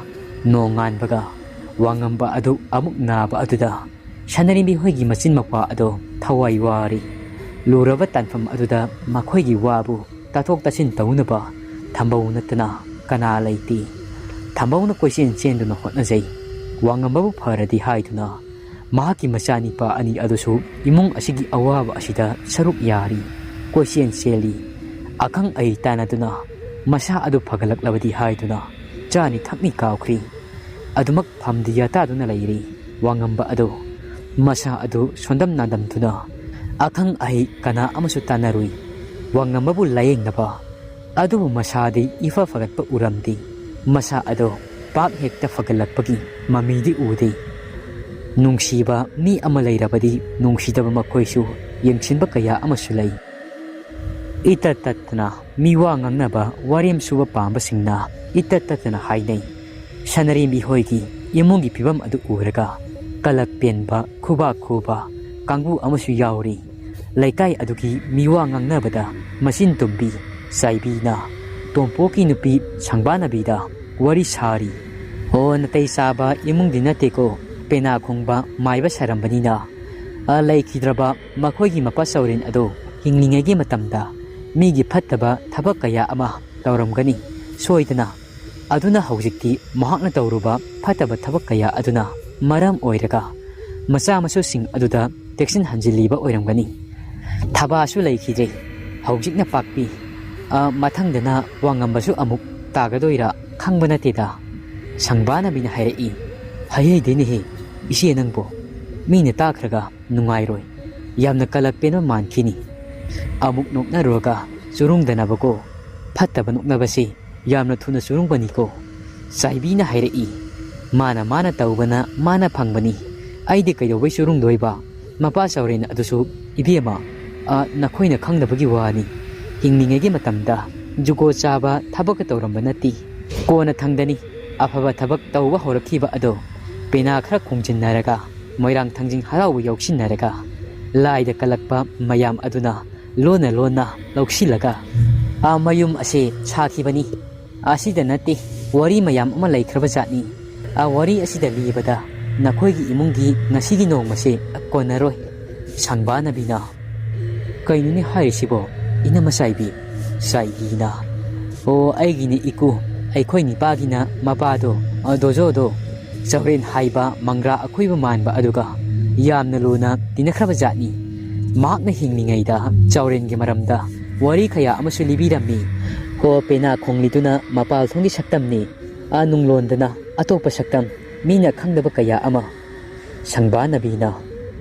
ꯅꯣꯡꯉꯥꯟꯕꯒ ꯋꯥꯉꯝꯕ ꯑꯗꯨ ꯑꯃꯨꯛ ꯅꯥꯕ ꯑꯗꯨꯗ ꯁꯅꯔꯤꯕꯤ ꯍꯣꯏꯒꯤ ꯃꯆꯤꯟ ꯃꯧꯄ꯭ꯋꯥ ꯑꯗꯣ ꯊꯋꯥꯏ ꯋꯥꯔꯤ꯫ ꯂꯨꯔꯕ ꯇꯥꯟꯐꯝ ꯑꯗꯨꯗ ꯃꯈꯣꯏꯒꯤ ꯋꯥꯕꯨ ꯇꯥꯊꯣꯛ ꯇꯥꯁꯤꯟ ꯇꯧꯅꯕ ꯊꯝꯕꯧ ꯅꯠꯇꯅ ꯀꯅꯥ ꯂꯩꯇꯦ꯫ ꯊꯝꯕꯧꯅ ꯀꯣꯏꯆꯦꯟ ꯆꯦꯟꯗꯨꯅ ꯍꯣꯠꯅꯖꯩ꯫ ꯋꯥꯉꯝꯕꯕꯨ ꯐꯔꯗꯤ ꯍꯥꯏꯗꯨꯅ ꯃꯍꯥꯛꯀꯤ ꯃꯆꯥꯅꯤꯄꯥ ꯑꯅꯤ ꯑꯗꯨꯁꯨ ꯏꯃꯨꯡ ꯑꯁꯤꯒꯤ ꯑꯋꯥꯕ ꯑꯁꯤꯗ ꯁꯔꯨꯛ ꯌꯥꯔꯤ꯫ ꯀꯣꯏꯆꯦꯟ ꯆꯦꯜꯂꯤ꯫ ꯑꯈꯪ ꯑꯍꯩ ꯇꯥꯟꯅꯗꯨꯅ ꯃꯁꯥ ꯑꯗꯨ ꯐꯒꯠꯂꯛꯂꯕꯗꯤ ꯍꯥꯏꯗꯨꯅ ꯆꯥꯅꯤ ꯊꯛꯅꯤ ꯀꯥꯎꯈ꯭ꯔꯤ꯫ ꯑꯗꯨꯃꯛ ꯐꯝꯗꯤ ꯌꯥꯇꯥꯗꯨꯅ ꯂꯩꯔꯤ꯫ ꯋꯥꯉꯝꯕ ꯑꯗꯨ ꯃꯁꯥ ꯑꯗꯨ ꯁꯣꯟꯗꯝ ꯅꯥꯗꯝꯗꯨꯅ ꯑꯈꯪ ꯑꯍꯩ ꯀꯅꯥ ꯑꯃꯁꯨ ꯇꯥꯟꯅꯔꯨꯏ꯫ ꯋꯥꯉꯝꯕꯕꯨ ꯂꯥꯌꯦꯡꯅꯕ꯫ ꯑꯗꯨꯕꯨ ꯃꯁꯥꯗꯤ ꯏꯐ ꯐꯒꯠꯄ ꯎꯔꯝꯗꯦ꯫ ꯃꯁꯥ ꯑꯗꯣ ꯄꯥꯛ ꯍꯦꯛꯇ ꯐꯒꯠꯂꯛꯄꯒꯤ ꯃꯃꯤꯗꯤ ꯎꯗꯦ꯫ ꯅꯨꯡꯁꯤꯕ ꯃꯤ ꯑꯃ ꯂꯩꯔꯕꯗꯤ ꯅꯨꯡꯁꯤꯗꯕ ꯃꯈꯣꯏꯁꯨ ꯌꯦꯡꯁꯤꯟꯕ ꯀꯌꯥ ꯑꯃꯁꯨ ꯂꯩ꯫ ꯏꯇꯠ ꯇꯠꯇꯅ ꯃꯤꯋꯥ ꯉꯥꯡꯅꯕ ꯋꯥꯔꯦꯝ ꯁꯨꯕ ꯄꯥꯝꯕꯁꯤꯡꯅ ꯏꯇꯠ ꯇꯠꯇꯅ ꯍꯥꯏꯅꯩ꯫ ꯁꯅꯔꯦꯝꯕꯤ ꯍꯣꯏꯒꯤ ꯏꯃꯨꯡꯒꯤ ꯐꯤꯕꯝ ꯑꯗꯨ ꯎꯔꯒ ꯀꯂꯛ ꯄꯦꯟꯕ, ꯈꯨꯕꯥꯛ ꯈꯨꯕ ꯀꯥꯡꯕꯨ ꯑꯃꯁꯨ ꯌꯥꯎꯔꯤ꯫ ꯂꯩꯀꯥꯏ ꯑꯗꯨꯒꯤ ꯃꯤꯋꯥ ꯉꯥꯡꯅꯕꯗ ꯃꯆꯤꯟ ꯇꯨꯝꯕꯤ ꯆꯥꯏꯕꯤꯅ ꯇꯣꯝꯄꯣꯛꯀꯤ ꯅꯨꯄꯤ ꯁꯪꯕꯥꯅꯕꯤꯗ ꯋꯥꯔꯤ ꯁꯥꯔꯤ꯫ ꯑꯣ, ꯅꯥꯇꯩ ꯆꯥꯕ ꯏꯃꯨꯡꯗꯤ ꯅꯠꯇꯦꯀꯣ, ꯄꯦꯅꯥ ꯈꯣꯡꯕ ꯃꯥꯏꯕ ꯁꯥꯔꯝꯕꯅꯤꯅ꯫ ꯑ, ꯂꯩꯈꯤꯗ꯭ꯔꯕ ꯃꯈꯣꯏꯒꯤ ꯃꯄꯥ ꯆꯧꯔꯦꯟ ꯑꯗꯣ ꯍꯤꯡꯂꯤꯉꯩꯒꯤ ꯃꯇꯝꯗ ꯃꯤꯒꯤ ꯐꯠꯇꯕ ꯊꯕꯛ ꯀꯌꯥ ꯑꯃ ꯇꯧꯔꯝꯒꯅꯤ ꯁꯣꯏꯗꯅ꯫ ꯑꯗꯨꯅ ꯍꯧꯖꯤꯛꯇꯤ ꯃꯍꯥꯛꯅ ꯇꯧꯔꯨꯕ ꯐꯠꯇꯕ ꯊꯕꯛ ꯀꯌꯥ ꯑꯗꯨꯅ ꯃꯔꯝ ꯑꯣꯏꯔꯒ ꯃꯆꯥ ꯃꯁꯨꯁꯤꯡ ꯑꯗꯨꯗ ꯇꯦꯛꯁꯤꯟ ꯍꯟꯖꯤꯜꯂꯤꯕ ꯑꯣꯏꯔꯝꯒꯅꯤ꯫ ꯊꯕꯥꯁꯨ ꯂꯩꯈꯤꯗ꯭ꯔꯦ꯫ ꯍꯧꯖꯤꯛꯅ ꯄꯥꯛꯄꯤ꯫ ꯑ, ꯃꯊꯪꯗꯅ ꯋꯥꯉꯝꯕꯁꯨ ꯑꯃꯨꯛ ꯇꯥꯒꯗꯣꯏꯔꯥ ꯈꯪꯕ ꯅꯠꯇꯦꯗ꯫ ꯁꯪꯕꯥꯅꯕꯤꯅ ꯍꯥꯏꯔꯛꯏ꯫ ꯍꯩꯍꯩꯗꯦꯅꯦꯍꯦ, ꯏꯆꯦ ꯅꯪꯕꯨ꯫ ꯃꯤꯅ ꯇꯥꯈ꯭ꯔꯒ ꯅꯨꯡꯉꯥꯏꯔꯣꯏ꯫ ꯌꯥꯝꯅ ꯀꯂꯛ ꯄꯦꯟꯕ ꯃꯥꯟꯈꯤꯅꯤ꯫ ꯑꯃꯨꯛ ꯅꯣꯛꯅꯔꯨꯔꯒ ꯆꯨꯔꯨꯡꯗꯅꯕꯀꯣ꯫ ꯐꯠꯇꯕ ꯅꯣꯛꯅꯕꯁꯤ ꯌꯥꯝꯅ ꯊꯨꯅ ꯆꯨꯔꯨꯡꯕꯅꯤꯀꯣ꯫ ꯆꯥꯏꯕꯤꯅ ꯍꯥꯏꯔꯛꯏ꯫ ꯃꯥꯅ ꯃꯥꯅ ꯇꯧꯕꯅ ꯃꯥꯅ ꯐꯪꯕꯅꯤ꯫ ꯑꯩꯗꯤ ꯀꯩꯗꯧꯕꯩ ꯆꯨꯔꯨꯡꯗꯣꯏꯕ? ꯃꯄꯥ ꯆꯥꯎꯔꯦꯟ ꯑꯗꯨꯁꯨ, ꯏꯕꯦꯝꯃ, ꯑ, ꯅꯈꯣꯏꯅ ꯈꯪꯗꯕꯒꯤ ꯋꯥꯅꯤ꯫ ꯍꯤꯡꯂꯤꯉꯩꯒꯤ ꯃꯇꯝꯗ ꯖꯨꯒꯣꯠ ꯆꯥꯕ ꯊꯕꯛꯀ ꯇꯧꯔꯝꯕ ꯅꯠꯇꯦ꯫ ꯀꯣꯟꯅ ꯊꯪꯗꯅꯤ ꯑꯐꯕ ꯊꯕꯛ ꯇꯧꯕ ꯍꯧꯔꯛꯈꯤꯕ ꯑꯗꯣ꯫ ꯄꯦꯅꯥ ꯈꯔ ꯈꯣꯡꯖꯤꯟꯅꯔꯒ, ꯃꯣꯏꯔꯥꯡ ꯊꯥꯡꯖꯤꯡ ꯍꯔꯥꯎꯕ ꯌꯥꯎꯁꯤꯟꯅꯔꯒ, ꯂꯥꯏꯗ ꯀꯜꯂꯛꯄ ꯃꯌꯥꯝ ꯑꯗꯨꯅ ꯂꯣꯟꯅ ꯂꯣꯟꯅ ꯂꯧꯁꯤꯜꯂꯒ, ꯑ, ꯃꯌꯨꯝ ꯑꯁꯦ ꯁꯥꯈꯤꯕꯅꯤ꯫ ꯑꯁꯤꯗ ꯅꯠꯇꯦ, ꯋꯥꯔꯤ ꯃꯌꯥꯝ ꯑꯃ ꯂꯩꯈ꯭ꯔꯕ ꯖꯥꯠꯅꯤ꯫ ꯑ, ꯋꯥꯔꯤ ꯑꯁꯤꯗ ꯂꯤꯕꯗ ꯅꯈꯣꯏꯒꯤ ꯏꯃꯨꯡꯒꯤ ꯉꯁꯤꯒꯤ ꯅꯣꯡꯃꯁꯦ ꯀꯣꯟꯅꯔꯣꯏ꯫ ꯁꯪꯕꯥꯅꯕꯤꯅ, "ꯀꯩꯅꯣꯅꯦ ꯍꯥꯏꯔꯤꯁꯤꯕꯣ, ꯏꯅꯝꯃ ꯆꯥꯏꯕꯤ?" ꯆꯥꯏꯕꯤꯅ, "ꯑꯣ, ꯑꯩꯒꯤꯅꯦ ꯏꯀꯨ, ꯑꯩꯈꯣꯏ ꯅꯤꯄꯥꯒꯤꯅ ꯃꯄꯥꯗꯣ, ꯑ, ꯗꯣꯖꯣꯗꯣ, ꯆꯥꯎꯔꯦꯟ ꯍꯥꯏꯕ ꯃꯪꯒ꯭ꯔꯥ ꯑꯈꯣꯏꯕ ꯃꯥꯟꯕ ꯑꯗꯨꯒ ꯌꯥꯝꯅ ꯂꯨꯅ ꯇꯤꯟꯅꯈ꯭ꯔꯕ ꯖꯥꯠꯅꯤ꯫ ꯃꯍꯥꯛꯅ ꯍꯤꯡꯂꯤꯉꯩꯗ ꯆꯥꯎꯔꯦꯟꯒꯤ ꯃꯔꯝꯗ ꯋꯥꯔꯤ ꯀꯌꯥ ꯑꯃꯁꯨ ꯂꯤꯕꯤꯔꯝꯃꯤ꯫ ꯍꯣ, ꯄꯦꯅꯥ ꯈꯣꯡꯂꯤꯗꯨꯅ ꯃꯄꯥꯜ ꯊꯣꯡꯒꯤ ꯁꯛꯇꯝꯅꯤ, ꯑꯥ ꯅꯨꯡꯂꯣꯟꯗꯅ ꯑꯇꯣꯞꯄ ꯁꯛꯇꯝ, ꯃꯤꯅ ꯈꯪꯗꯕ ꯀꯌꯥ ꯑꯃ꯫" ꯁꯪꯕꯥꯅꯕꯤꯅ,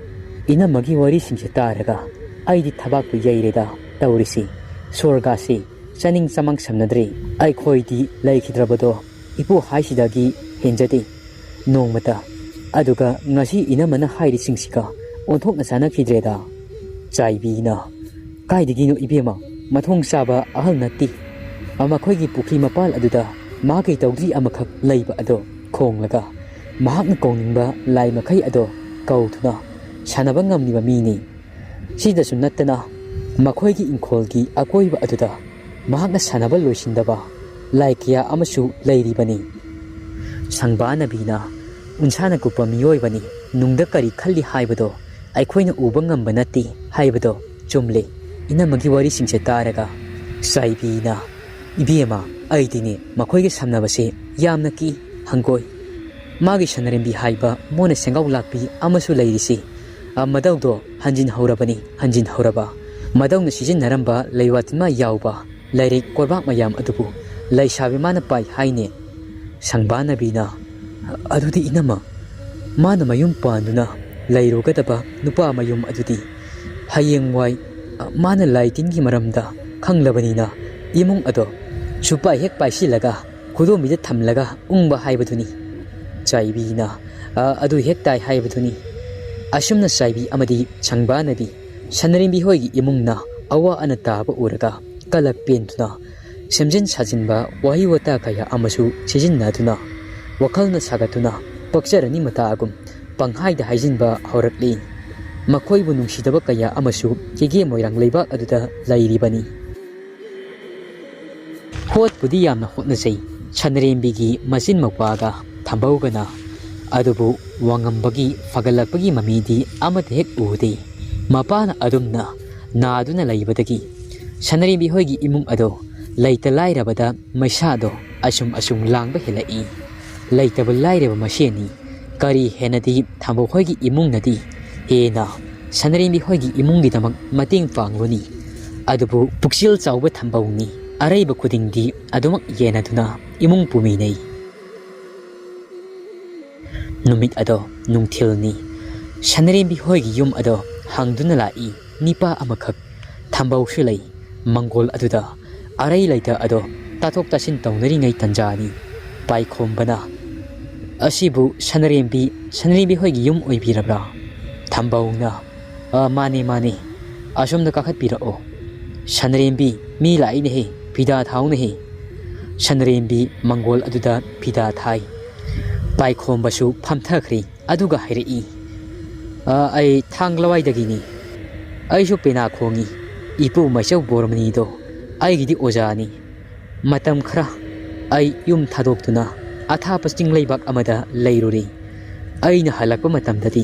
"ꯏꯅꯝꯃꯒꯤ ꯋꯥꯔꯤꯁꯤꯡꯁꯦ ꯇꯥꯔꯒ ꯑꯩꯗꯤ ꯊꯕꯥꯛꯄꯨ ꯌꯩꯔꯦꯗ ꯇꯧꯔꯤꯁꯤ꯫ ꯁꯣꯔꯒꯥꯁꯤ ꯆꯥꯅꯤꯡ ꯆꯃꯥꯡ ꯁꯝꯅꯗ꯭ꯔꯤ꯫ ꯑꯩꯈꯣꯏꯗꯤ ꯂꯩꯈꯤꯗ꯭ꯔꯕꯗꯣ ꯏꯄꯨ ꯍꯥꯏꯁꯤꯗꯒꯤ ꯍꯦꯟꯖꯗꯦ ꯅꯣꯡꯃꯇ꯫ ꯑꯗꯨꯒ ꯉꯁꯤ ꯏꯅꯝꯃꯅ ꯍꯥꯏꯔꯤꯁꯤꯡꯁꯤꯒ ꯑꯣꯟꯊꯣꯛꯅ ꯆꯥꯅꯈꯤꯗ꯭ꯔꯦꯗ꯫" ꯆꯥꯏꯕꯤꯅ, "ꯀꯥꯏꯗꯒꯤꯅꯣ ꯏꯕꯦꯝꯃ, ꯃꯊꯣꯡ ꯆꯥꯕ ꯑꯍꯜ ꯅꯠꯇꯦ꯫ ꯃꯈꯣꯏꯒꯤ ꯄꯨꯈ꯭ꯔꯤ ꯃꯄꯥꯜ ꯑꯗꯨꯗ ꯃꯥꯒꯤ ꯇꯧꯗ꯭ꯔꯤ ꯑꯃꯈꯛ ꯂꯩꯕ ꯑꯗꯣ ꯈꯣꯡꯂꯒ ꯃꯍꯥꯛꯅ ꯀꯧꯅꯤꯡꯕ ꯂꯥꯏ ꯃꯈꯩ ꯑꯗꯣ ꯀꯧꯗꯨꯅ ꯁꯥꯟꯅꯕ ꯉꯝꯂꯤꯕ ꯃꯤꯅꯤ꯫ ꯁꯤꯗꯁꯨ ꯅꯠꯇꯅ ꯃꯈꯣꯏꯒꯤ ꯏꯪꯈꯣꯜꯒꯤ ꯑꯀꯣꯏꯕ ꯑꯗꯨꯗ ꯃꯍꯥꯛꯅ ꯁꯥꯟꯅꯕ ꯂꯣꯏꯁꯤꯟꯗꯕ ꯂꯥꯏ ꯀꯌꯥ ꯑꯃꯁꯨ ꯂꯩꯔꯤꯕꯅꯤ꯫" ꯁꯪꯕꯥꯅꯕꯤꯅ, "ꯎꯟꯁꯥꯅ ꯀꯨꯞꯄ ꯃꯤꯑꯣꯏꯕꯅꯤ, ꯅꯨꯡꯗ ꯀꯔꯤ ꯈꯜꯂꯤ ꯍꯥꯏꯕꯗꯣ ꯑꯩꯈꯣꯏꯅ ꯎꯕ ꯉꯝꯕ ꯅꯠꯇꯦ ꯍꯥꯏꯕꯗꯣ ꯆꯨꯝꯂꯦ꯫ ꯏꯅꯝꯃꯒꯤ ꯋꯥꯔꯤꯁꯤꯡꯁꯦ ꯇꯥꯔꯒ꯫" ꯆꯥꯏꯕꯤꯅ, "ꯏꯕꯦꯝꯃ, ꯑꯩꯗꯤꯅꯦ ꯃꯈꯣꯏꯒꯤ ꯁꯝꯅꯕꯁꯦ ꯌꯥꯝꯅ ꯀꯤ꯫ ꯍꯪꯒꯣꯏ꯫ ꯃꯥꯒꯤ ꯁꯅꯔꯦꯝꯕꯤ ꯍꯥꯏꯕ ꯃꯣꯟꯅ ꯁꯦꯡꯒꯥꯎ ꯂꯥꯛꯄꯤ ꯑꯃꯁꯨ ꯂꯩꯔꯤꯁꯤ꯫ ꯑ, ꯃꯗꯧꯗꯣ ꯍꯟꯖꯤꯟꯍꯧꯔꯕꯅꯤ, ꯍꯟꯖꯤꯟꯍꯧꯔꯕ꯫ ꯃꯗꯧꯅ ꯁꯤꯖꯤꯟꯅꯔꯝꯕ ꯂꯩꯋꯥ ꯇꯤꯟꯋꯥ ꯌꯥꯎꯕ ꯂꯥꯏꯔꯤꯛ ꯀꯣꯔꯕꯥꯛ ꯃꯌꯥꯝ ꯑꯗꯨꯕꯨ ꯂꯩꯁꯥꯕꯤ ꯃꯥꯅ ꯄꯥꯏ ꯍꯥꯏꯅꯦ꯫" ꯁꯪꯕꯥꯅꯕꯤꯅ, "ꯑꯗꯨꯗꯤ ꯏꯅꯝꯃ, ꯃꯥꯅ ꯃꯌꯨꯝ ꯄꯥꯟꯗꯨꯅ ꯂꯩꯔꯨꯒꯗꯕ ꯅꯨꯄꯥ ꯃꯌꯨꯝ ꯑꯗꯨꯗꯤ ꯍꯌꯦꯡꯋꯥꯏ, ꯑ, ꯃꯥꯅ ꯂꯥꯏ ꯇꯤꯟꯒꯤ ꯃꯔꯝꯗ ꯈꯪꯂꯕꯅꯤꯅ ꯏꯃꯨꯡ ꯑꯗꯣ ꯁꯨꯄꯥꯏ ꯍꯦꯛ ꯄꯥꯏꯁꯤꯜꯂꯒ ꯈꯨꯗꯣꯝꯕꯤꯗ ꯊꯝꯂꯒ ꯎꯪꯕ ꯍꯥꯏꯕꯗꯨꯅꯤ꯫" ꯆꯥꯏꯕꯤꯅ, "ꯑ, ꯑꯗꯨ ꯍꯦꯛ ꯇꯥꯏ ꯍꯥꯏꯕꯗꯨꯅꯤ꯫" ꯑꯁꯨꯝꯅ ꯆꯥꯏꯕꯤ ꯑꯃꯗꯤ ꯁꯪꯕꯥꯅꯕꯤ ꯁꯅꯔꯦꯝꯕꯤ ꯍꯣꯏꯒꯤ ꯏꯃꯨꯡꯅ ꯑꯋꯥ ꯑꯅꯥ ꯇꯥꯕ ꯎꯔꯒ ꯀꯂꯛ ꯄꯦꯟꯗꯨꯅ ꯁꯦꯝꯖꯤꯟ ꯁꯥꯖꯤꯟꯕ ꯋꯥꯍꯩ ꯋꯥꯇꯥ ꯀꯌꯥ ꯑꯃꯁꯨ ꯁꯤꯖꯤꯟꯅꯗꯨꯅ ꯋꯥꯈꯜꯅ ꯁꯥꯒꯠꯇꯨꯅ ꯄꯛꯆꯔꯅꯤ ꯃꯇꯥꯒꯨꯝ ꯄꯪꯍꯥꯏꯗ ꯍꯥꯏꯖꯤꯟꯕ ꯍꯧꯔꯛꯂꯤ꯫ ꯃꯈꯣꯏꯕꯨ ꯅꯨꯡꯁꯤꯗꯕ ꯀꯌꯥ ꯑꯃꯁꯨ ꯆꯤꯒꯦ ꯃꯣꯏꯔꯥꯡ ꯂꯩꯕꯥꯛ ꯑꯗꯨꯗ ꯂꯩꯔꯤꯕꯅꯤ꯫ ꯍꯣꯠꯄꯨꯗꯤ ꯌꯥꯝꯅ ꯍꯣꯠꯅꯖꯩ ꯁꯅꯔꯦꯝꯕꯤꯒꯤ ꯃꯆꯤꯟ ꯃꯧꯄ꯭ꯋꯥꯒ ꯊꯝꯕꯧꯒꯅ꯫ ꯑꯗꯨꯕꯨ ꯋꯥꯉꯝꯕꯒꯤ ꯐꯒꯠꯂꯛꯄꯒꯤ ꯃꯃꯤꯗꯤ ꯑꯃꯠꯇ ꯍꯦꯛ ꯎꯗꯦ꯫ ꯃꯄꯥꯅ ꯑꯗꯨꯝꯅ ꯅꯥꯗꯨꯅ ꯂꯩꯕꯗꯒꯤ ꯁꯅꯔꯦꯝꯕꯤ ꯍꯣꯏꯒꯤ ꯏꯃꯨꯡ ꯑꯗꯣ ꯂꯩꯇ ꯂꯥꯏꯔꯕꯗ ꯃꯩꯁꯥꯗꯣ ꯑꯁꯨꯝ ꯑꯁꯨꯝ ꯂꯥꯡꯕ ꯍꯦꯜꯂꯛꯏ꯫ ꯂꯩꯇꯕ ꯂꯥꯏꯔꯕ ꯃꯁꯦꯟꯅꯤ꯫ ꯀꯔꯤ ꯍꯦꯟꯅꯗꯤ ꯊꯝꯕꯧ ꯍꯣꯏꯒꯤ ꯏꯃꯨꯡꯅꯗꯤ ꯍꯦꯟꯅ ꯁꯅꯔꯦꯝꯕꯤ ꯍꯣꯏꯒꯤ ꯏꯃꯨꯡꯒꯤꯗꯃꯛ ꯃꯇꯦꯡ ꯄꯥꯡꯂꯨꯅꯤ꯫ ꯑꯗꯨꯕꯨ ꯄꯨꯛꯆꯦꯜ ꯆꯥꯎꯕ ꯊꯝꯕꯧꯅꯤ꯫ ꯑꯔꯩꯕ ꯈꯨꯗꯤꯡꯗꯤ ꯑꯗꯨꯃꯛ ꯌꯦꯟꯅꯗꯨꯅ ꯏꯃꯨꯡ ꯄꯨꯃꯤꯟꯅꯩ꯫ ꯅꯨꯃꯤꯠ ꯑꯗꯣ ꯅꯨꯡꯊꯤꯜꯅꯤ꯫ ꯁꯅꯔꯦꯝꯕꯤ ꯍꯣꯏꯒꯤ ꯌꯨꯝ ꯑꯗꯣ ꯍꯪꯗꯨꯅ ꯂꯥꯛꯏ ꯅꯤꯄꯥ ꯑꯃꯈꯛ꯫ ꯊꯝꯕꯧꯁꯨ ꯂꯩ꯫ ꯃꯪꯒꯣꯜ ꯑꯗꯨꯗ ꯑꯔꯩ ꯂꯩꯇ ꯑꯗꯣ ꯇꯥꯊꯣꯛ ꯇꯥꯁꯤꯟ ꯇꯧꯅꯔꯤꯉꯩ ꯇꯟꯖꯥꯅꯤ꯫ ꯄꯥꯏꯈꯣꯝꯕꯅ, "ꯑꯁꯤꯕꯨ ꯁꯅꯔꯦꯝꯕꯤ, ꯁꯅꯔꯦꯝꯕꯤ ꯍꯣꯏꯒꯤ ꯌꯨꯝ ꯑꯣꯏꯕꯤꯔꯕ꯭ꯔꯥ?" ꯊꯝꯕꯧꯅ, "ꯑ, ꯃꯥꯅꯦ, ꯃꯥꯅꯦ꯫ ꯑꯁꯣꯝꯗ ꯀꯥꯈꯠꯄꯤꯔꯛꯑꯣ꯫ ꯁꯅꯔꯦꯝꯕꯤ, ꯃꯤ ꯂꯥꯛꯏꯅꯦꯍꯦ, ꯐꯤꯗꯥ ꯊꯥꯎꯅꯦꯍꯦ꯫" ꯁꯅꯔꯦꯝꯕꯤ ꯃꯪꯒꯣꯜ ꯑꯗꯨꯗ ꯐꯤꯗꯥ ꯊꯥꯏ꯫ ꯄꯥꯏꯈꯣꯝꯕꯁꯨ ꯐꯝꯊꯈ꯭ꯔꯦ꯫ ꯑꯗꯨꯒ ꯍꯥꯏꯔꯛꯏ, "ꯑ, ꯑꯩ ꯊꯥꯡ ꯂꯋꯥꯏꯗꯒꯤꯅꯤ꯫ ꯑꯩꯁꯨ ꯄꯦꯅꯥ ꯈꯣꯡꯉꯤ꯫ ꯏꯄꯨ ꯃꯩꯆꯧ ꯕꯣꯔꯃꯅꯤꯗꯣ ꯑꯩꯒꯤꯗꯤ ꯑꯣꯖꯥꯅꯤ꯫ ꯃꯇꯝ ꯈꯔ ꯑꯩ ꯌꯨꯝ ꯊꯥꯗꯣꯛꯇꯨꯅ ꯑꯊꯥꯞꯄ ꯆꯤꯡ ꯂꯩꯕꯥꯛ ꯑꯃꯗ ꯂꯩꯔꯨꯔꯦ꯫ ꯑꯩꯅ ꯍꯜꯂꯛꯄ ꯃꯇꯝꯗꯗꯤ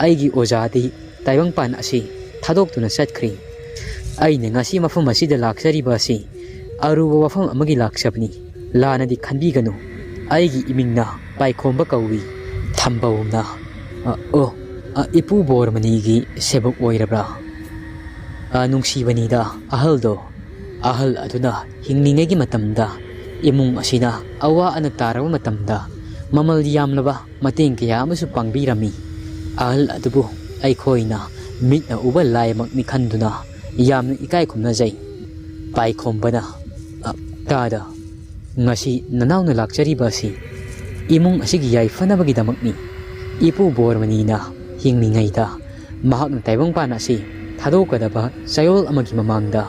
ꯑꯩꯒꯤ ꯑꯣꯖꯥꯗꯤ ꯇꯥꯏꯕꯪꯄꯥꯟ ꯑꯁꯤ ꯊꯥꯗꯣꯛꯇꯨꯅ ꯆꯠꯈ꯭ꯔꯦ꯫ ꯑꯩꯅ ꯉꯁꯤ ꯃꯐꯝ ꯑꯁꯤꯗ ꯂꯥꯛꯆꯔꯤꯕ ꯑꯁꯤ ꯑꯔꯨꯕ ꯋꯥꯐꯝ ꯑꯃꯒꯤ ꯂꯥꯛꯆꯕꯅꯤ꯫ ꯂꯥꯟꯅꯗꯤ ꯈꯟꯕꯤꯒꯅꯨ꯫ ꯑꯩꯒꯤ ꯏꯃꯤꯡꯅ ꯄꯥꯏꯈꯣꯝꯕ ꯀꯧꯏ꯫" ꯊꯝꯕꯧꯅ, "ꯑ, ꯑꯣ, ꯑ, ꯏꯄꯨ ꯕꯣꯔꯃꯅꯤꯒꯤ ꯁꯦꯕꯣꯛ ꯑꯣꯏꯔꯕ꯭ꯔꯥ? ꯑ, ꯅꯨꯡꯁꯤꯕꯅꯤꯗ ꯑꯍꯜꯗꯣ꯫ ꯑꯍꯜ ꯑꯗꯨꯅ ꯍꯤꯡꯂꯤꯉꯩꯒꯤ ꯃꯇꯝꯗ ꯏꯃꯨꯡ ꯑꯁꯤꯅ ꯑꯋꯥ ꯑꯅꯥ ꯇꯥꯔꯕ ꯃꯇꯝꯗ ꯃꯃꯜ ꯌꯥꯝꯂꯕ ꯃꯇꯦꯡ ꯀꯌꯥ ꯑꯃꯁꯨ ꯄꯥꯡꯕꯤꯔꯝꯃꯤ꯫ ꯑꯍꯜ ꯑꯗꯨꯕꯨ ꯑꯩꯈꯣꯏꯅ ꯃꯤꯠꯅ ꯎꯕ ꯂꯥꯏꯃꯛꯅꯤ ꯈꯟꯗꯨꯅ ꯌꯥꯝꯅ ꯏꯀꯥꯏ ꯈꯨꯝꯅꯖꯩ꯫" ꯄꯥꯏꯈꯣꯝꯕꯅ, "ꯑ, ꯇꯥꯗ, ꯉꯁꯤ ꯅꯅꯥꯎꯅ ꯂꯥꯛꯆꯔꯤꯕ ꯑꯁꯤ ꯏꯃꯨꯡ ꯑꯁꯤꯒꯤ ꯌꯥꯏꯐꯅꯕꯒꯤꯗꯃꯛꯅꯤ꯫ ꯏꯄꯨ ꯕꯣꯔꯃꯅꯤꯅ ꯍꯤꯡꯂꯤꯉꯩꯗ ꯃꯍꯥꯛꯅ ꯇꯥꯏꯕꯪꯄꯥꯟ ꯑꯁꯤ ꯊꯥꯗꯣꯛꯀꯗꯕ ꯆꯌꯣꯜ ꯑꯃꯒꯤ ꯃꯃꯥꯡꯗ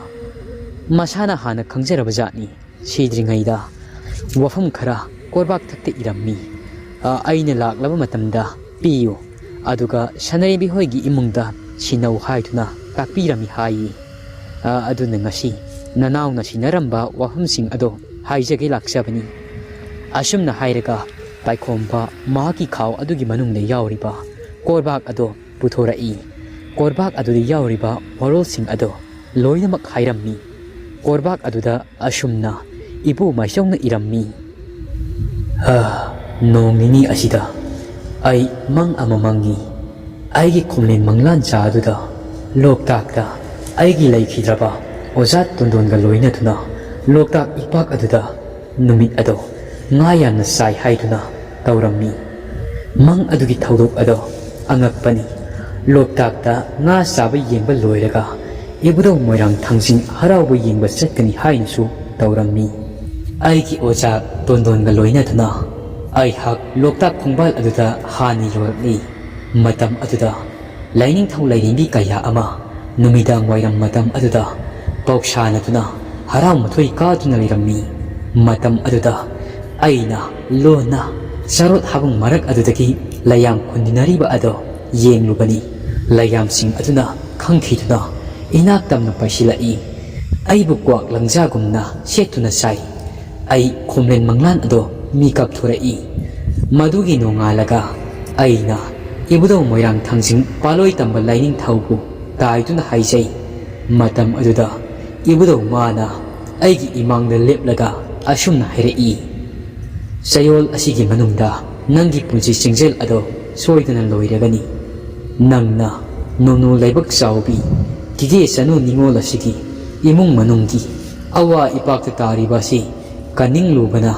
ꯃꯁꯥꯅ ꯍꯥꯟꯅ ꯈꯪꯖꯔꯕ ꯖꯥꯠꯅꯤ꯫ ꯁꯤꯗ꯭ꯔꯤꯉꯩꯗ ꯋꯥꯐꯝ ꯈꯔ ꯀꯣꯔꯕꯥꯛ ꯊꯛꯇ ꯏꯔꯝꯃꯤ꯫ ꯑ, ꯑꯩꯅ ꯂꯥꯛꯂꯕ ꯃꯇꯝꯗ ꯄꯤꯌꯨ, ꯑꯗꯨꯒ ꯁꯅꯔꯦꯝꯕꯤ ꯍꯣꯏꯒꯤ ꯏꯃꯨꯡꯗ ꯁꯤꯟꯅꯧ ꯍꯥꯏꯗꯨꯅ ꯇꯥꯛꯄꯤꯔꯝꯃꯤ ꯍꯥꯏꯌꯦ꯫ ꯑ, ꯑꯗꯨꯅ ꯉꯁꯤ ꯅꯅꯥꯎꯅ ꯁꯤꯟꯅꯔꯝꯕ ꯋꯥꯐꯝꯁꯤꯡ ꯑꯗꯣ ꯍꯥꯏꯖꯒꯦ ꯂꯥꯛꯆꯕꯅꯤ꯫" ꯑꯁꯨꯝꯅ ꯍꯥꯏꯔꯒ ꯄꯥꯏꯈꯣꯝꯕ ꯃꯍꯥꯛꯀꯤ ꯈꯥꯎ ꯑꯗꯨꯒꯤ ꯃꯅꯨꯡꯗ ꯌꯥꯎꯔꯤꯕ ꯀꯣꯔꯕꯥꯛ ꯑꯗꯨ ꯄꯨꯊꯣꯔꯛꯏ꯫ ꯀꯣꯔꯕꯥꯛ ꯑꯗꯨꯗ ꯌꯥꯎꯔꯤꯕ ꯋꯥꯔꯣꯜꯁꯤꯡ ꯑꯗꯨ ꯂꯣꯏꯅꯃꯛ ꯍꯥꯏꯔꯝꯃꯤ꯫ ꯀꯣꯔꯕꯥꯛ ꯑꯗꯨꯗ ꯑꯁꯨꯝꯅ ꯏꯕꯨ ꯃꯥꯏꯆꯧꯅ ꯏꯔꯝꯃꯤ, "ꯑꯥ, ꯅꯣꯡ ꯅꯤꯅꯤ ꯑꯁꯤꯗ ꯑꯩ ꯃꯪ ꯑꯃ ꯃꯪꯉꯤ꯫ ꯑꯩꯒꯤ ꯈꯣꯝꯂꯦꯟ ꯃꯪꯂꯥꯟꯆꯥ ꯑꯗꯨꯗ ꯂꯣꯛꯇꯥꯛꯇ ꯑꯩꯒꯤ ꯂꯩꯈꯤꯗ꯭ꯔꯕ ꯑꯣꯖꯥ ꯇꯣꯟꯗꯣꯟꯒ ꯂꯣꯏꯅꯗꯨꯅ ꯂꯣꯛꯇꯥꯛ ꯏꯄꯥꯛ ꯑꯗꯨꯗ ꯅꯨꯃꯤꯠ ꯑꯗꯣ ꯉꯥ ꯌꯥꯝꯅ ꯆꯥꯏ ꯍꯥꯏꯗꯨꯅ ꯇꯧꯔꯝꯃꯤ꯫ ꯃꯪ ꯑꯗꯨꯒꯤ ꯊꯧꯗꯣꯛ ꯑꯗꯣ ꯑꯉꯛꯄꯅꯤ꯫ ꯂꯣꯛꯇꯥꯛꯇ ꯉꯥ ꯆꯥꯕ ꯌꯦꯡꯕ ꯂꯣꯏꯔꯒ ꯏꯕꯨꯙꯧ ꯃꯣꯏꯔꯥꯡ ꯊꯥꯡꯖꯤꯡ ꯍꯔꯥꯎꯕ ꯌꯦꯡꯕ ꯆꯠꯀꯅꯤ ꯍꯥꯏꯅꯁꯨ ꯇꯧꯔꯝꯃꯤ꯫ ꯑꯩꯒꯤ ꯑꯣꯖꯥ ꯇꯣꯟꯗꯣꯟꯒ ꯂꯣꯏꯅꯗꯨꯅ ꯑꯩꯍꯥꯛ ꯂꯣꯛꯇꯥꯛ ꯈꯣꯡꯕꯥꯜ ꯑꯗꯨꯗ ꯍꯥꯟꯅ ꯌꯧꯔꯛꯂꯤ꯫ ꯃꯇꯝ ꯑꯗꯨꯗ ꯂꯥꯏꯅꯤꯡꯊꯧ ꯂꯥꯏꯔꯦꯝꯕꯤ ꯀꯌꯥ ꯑꯃ ꯅꯨꯃꯤꯗꯥꯡ ꯋꯥꯏꯔꯝ ꯃꯇꯝ ꯑꯗꯨꯗ ꯄꯥꯎꯁꯥꯅꯗꯨꯅ ꯍꯔꯥꯎ ꯃꯊꯣꯏ ꯀꯥꯗꯨꯅ ꯂꯩꯔꯝꯃꯤ꯫ ꯃꯇꯝ ꯑꯗꯨꯗ ꯑꯩꯅ ꯂꯣꯟꯅ ꯆꯔꯣꯠ ꯍꯥꯕꯨꯡ ꯃꯔꯛ ꯑꯗꯨꯗꯒꯤ ꯂꯩꯌꯥꯝ ꯈꯨꯟꯗꯤꯅꯔꯤꯕ ꯑꯗꯣ ꯌꯦꯡꯂꯨꯕꯅꯤ꯫ ꯂꯩꯌꯥꯝꯁꯤꯡ ꯑꯗꯨꯅ ꯈꯪꯈꯤꯗꯨꯅ ꯏꯅꯥꯛ ꯇꯝꯅ ꯄꯥꯏꯁꯤꯜꯂꯛꯏ꯫ ꯑꯩꯕꯨ ꯀ꯭ꯋꯥꯛ ꯂꯪꯖꯥꯒꯨꯝꯅ ꯁꯦꯠꯇꯨꯅ ꯆꯥꯏ꯫ ꯑꯩ ꯈꯣꯝꯂꯦꯟ ꯃꯪꯂꯥꯟ ꯑꯗꯣ ꯃꯤꯀꯞ ꯊꯣꯔꯛꯏ꯫ ꯃꯗꯨꯒꯤ ꯅꯣꯡꯉꯥꯜꯂꯒ ꯑꯩꯅ ꯏꯕꯨꯙꯧ ꯃꯣꯏꯔꯥꯡ ꯊꯥꯡꯖꯤꯡ ꯄꯥꯂꯣꯏ ꯇꯝꯕ ꯂꯥꯏꯅꯤꯡꯊꯧꯕꯨ ꯇꯥꯏꯗꯨꯅ ꯍꯥꯏꯖꯩ꯫ ꯃꯇꯝ ꯑꯗꯨꯗ ꯏꯕꯨꯙꯧ ꯃꯥꯅ ꯑꯩꯒꯤ ꯏꯃꯥꯡꯗ ꯂꯦꯞꯂꯒ ꯑꯁꯨꯝꯅ ꯍꯥꯏꯔꯛꯏ, "ꯆꯌꯣꯜ ꯑꯁꯤꯒꯤ ꯃꯅꯨꯡꯗ ꯅꯪꯒꯤ ꯄꯨꯟꯁꯤ ꯆꯤꯡꯖꯦꯜ ꯑꯗꯣ ꯁꯣꯏꯗꯅ ꯂꯣꯏꯔꯒꯅꯤ꯫ ꯅꯪꯅ ꯅꯣꯅꯣ ꯂꯥꯏꯕꯛ ꯆꯥꯎꯕꯤ ꯀꯤꯒꯦ ꯆꯅꯨ ꯅꯤꯉꯣꯜ ꯑꯁꯤꯒꯤ ꯏꯃꯨꯡ ꯃꯅꯨꯡꯒꯤ ꯑꯋꯥ ꯏꯄꯥꯛꯇ ꯇꯥꯔꯤꯕ ꯑꯁꯤ ꯀꯟꯅꯤꯡꯂꯨꯕꯅ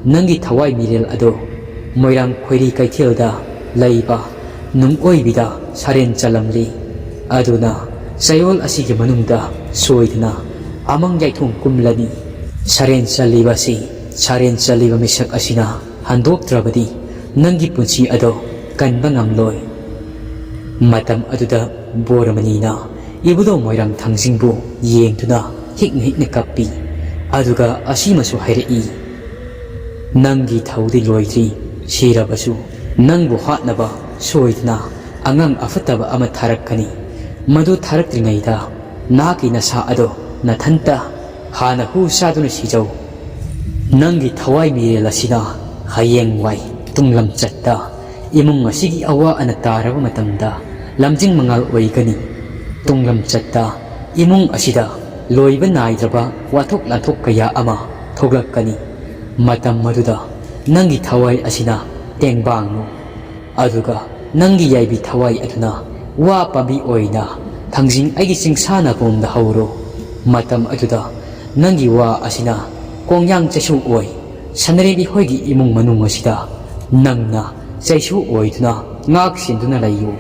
ꯅꯪꯒꯤ ꯊꯋꯥꯏ ꯃꯤꯔꯦꯜ ꯑꯗꯣ ꯃꯣꯏꯔꯥꯡ ꯈꯣꯏꯔꯤ ꯀꯩꯊꯦꯜꯗ ꯂꯩꯕ ꯅꯨꯡ ꯑꯣꯏꯕꯤꯗ ꯁꯔꯦꯟ ꯆꯜꯂꯝꯂꯤ꯫ ꯑꯗꯨꯅ ꯆꯌꯣꯜ ꯑꯁꯤꯒꯤ ꯃꯅꯨꯡꯗ ꯁꯣꯏꯗꯅ ꯑꯃꯪ ꯌꯥꯏꯊꯣꯡ ꯀꯨꯝꯂꯅꯤ꯫ ꯁꯔꯦꯟ ꯆꯜꯂꯤꯕ ꯑꯁꯤ, ꯁꯔꯦꯟ ꯆꯜꯂꯤꯕ ꯃꯤꯁꯛ ꯑꯁꯤꯅ ꯍꯟꯗꯣꯛꯇ꯭ꯔꯕꯗꯤ ꯅꯪꯒꯤ ꯄꯨꯟꯁꯤ ꯑꯗꯣ ꯀꯟꯕ ꯉꯝꯂꯣꯏ"꯫ ꯃꯇꯝ ꯑꯗꯨꯗ ꯕꯣꯔꯃꯅꯤꯅ ꯏꯕꯨꯙꯧ ꯃꯣꯏꯔꯥꯡ ꯊꯥꯡꯖꯤꯡꯕꯨ ꯌꯦꯡꯗꯨꯅ ꯍꯤꯛꯅ ꯍꯤꯛꯅ ꯀꯞꯄꯤ꯫ ꯑꯗꯨꯒ ꯑꯁꯤꯃꯁꯨ ꯍꯥꯏꯔꯛꯏ, "ꯅꯪꯒꯤ ꯊꯧꯗꯤ ꯂꯣꯏꯗ꯭ꯔꯤ꯫ ꯁꯤꯔꯕꯁꯨ ꯅꯪꯕꯨ ꯍꯥꯠꯅꯕ ꯁꯣꯏꯗꯅ ꯑꯉꯥꯡ ꯑꯐꯠꯇꯕ ꯑꯃ ꯊꯥꯔꯛꯀꯅꯤ꯫ ꯃꯗꯨ ꯊꯥꯔꯛꯇ꯭ꯔꯤꯉꯩꯗ ꯅꯍꯥꯛꯀꯤ ꯅꯁꯥ ꯑꯗꯣ ꯅꯊꯟꯇ ꯍꯥꯟꯅ ꯍꯨ ꯆꯥꯗꯨꯅ ꯁꯤꯖꯧ꯫ ꯅꯪꯒꯤ ꯊꯋꯥꯏ ꯃꯤꯔꯦꯜ ꯑꯁꯤꯅ ꯍꯌꯦꯡ ꯋꯥꯏ ꯇꯨꯡꯂꯝꯆꯠꯇ ꯏꯃꯨꯡ ꯑꯁꯤꯒꯤ ꯑꯋꯥ ꯑꯅꯥ ꯇꯥꯔꯕ ꯃꯇꯝꯗ ꯂꯝꯖꯤꯡ ꯃꯉꯥꯜ ꯑꯣꯏꯒꯅꯤ꯫ ꯇꯨꯡꯂꯝꯆꯠꯇ ꯏꯃꯨꯡ ꯑꯁꯤꯗ ꯂꯣꯏꯕ ꯅꯥꯏꯗ꯭ꯔꯕ ꯋꯥꯊꯣꯛ ꯂꯥꯟꯊꯣꯛ ꯀꯌꯥ ꯑꯃ ꯊꯣꯛꯂꯛꯀꯅꯤ꯫ ꯃꯇꯝ ꯑꯗꯨꯗ ꯅꯪꯒꯤ ꯊꯋꯥꯏ ꯑꯁꯤꯅ ꯇꯦꯡꯕꯥꯡꯂꯨ, ꯑꯗꯨꯒ ꯅꯪꯒꯤ ꯌꯥꯏꯕꯤ ꯊꯋꯥꯏ ꯑꯗꯨꯅ ꯋꯥ ꯄꯥꯝꯕꯤ ꯑꯣꯏꯅ ꯊꯥꯡꯖꯤꯡ ꯑꯩꯒꯤ ꯆꯤꯡꯁꯥꯅ ꯄꯣꯝꯗ ꯍꯧꯔꯣ꯫ ꯃꯇꯝ ꯑꯗꯨꯗ ꯅꯪꯒꯤ ꯋꯥ ꯑꯁꯤꯅ ꯀꯣꯡꯌꯥꯡ ꯆꯩꯁꯨ ꯑꯣꯏ꯫ ꯁꯅꯔꯦꯝꯕꯤ ꯍꯣꯏꯒꯤ ꯏꯃꯨꯡ ꯃꯅꯨꯡ ꯑꯁꯤꯗ ꯅꯪꯅ ꯆꯩꯁꯨ ꯑꯣꯏꯗꯨꯅ ꯉꯥꯛ ꯁꯦꯟꯗꯨꯅ ꯂꯩꯌꯨ꯫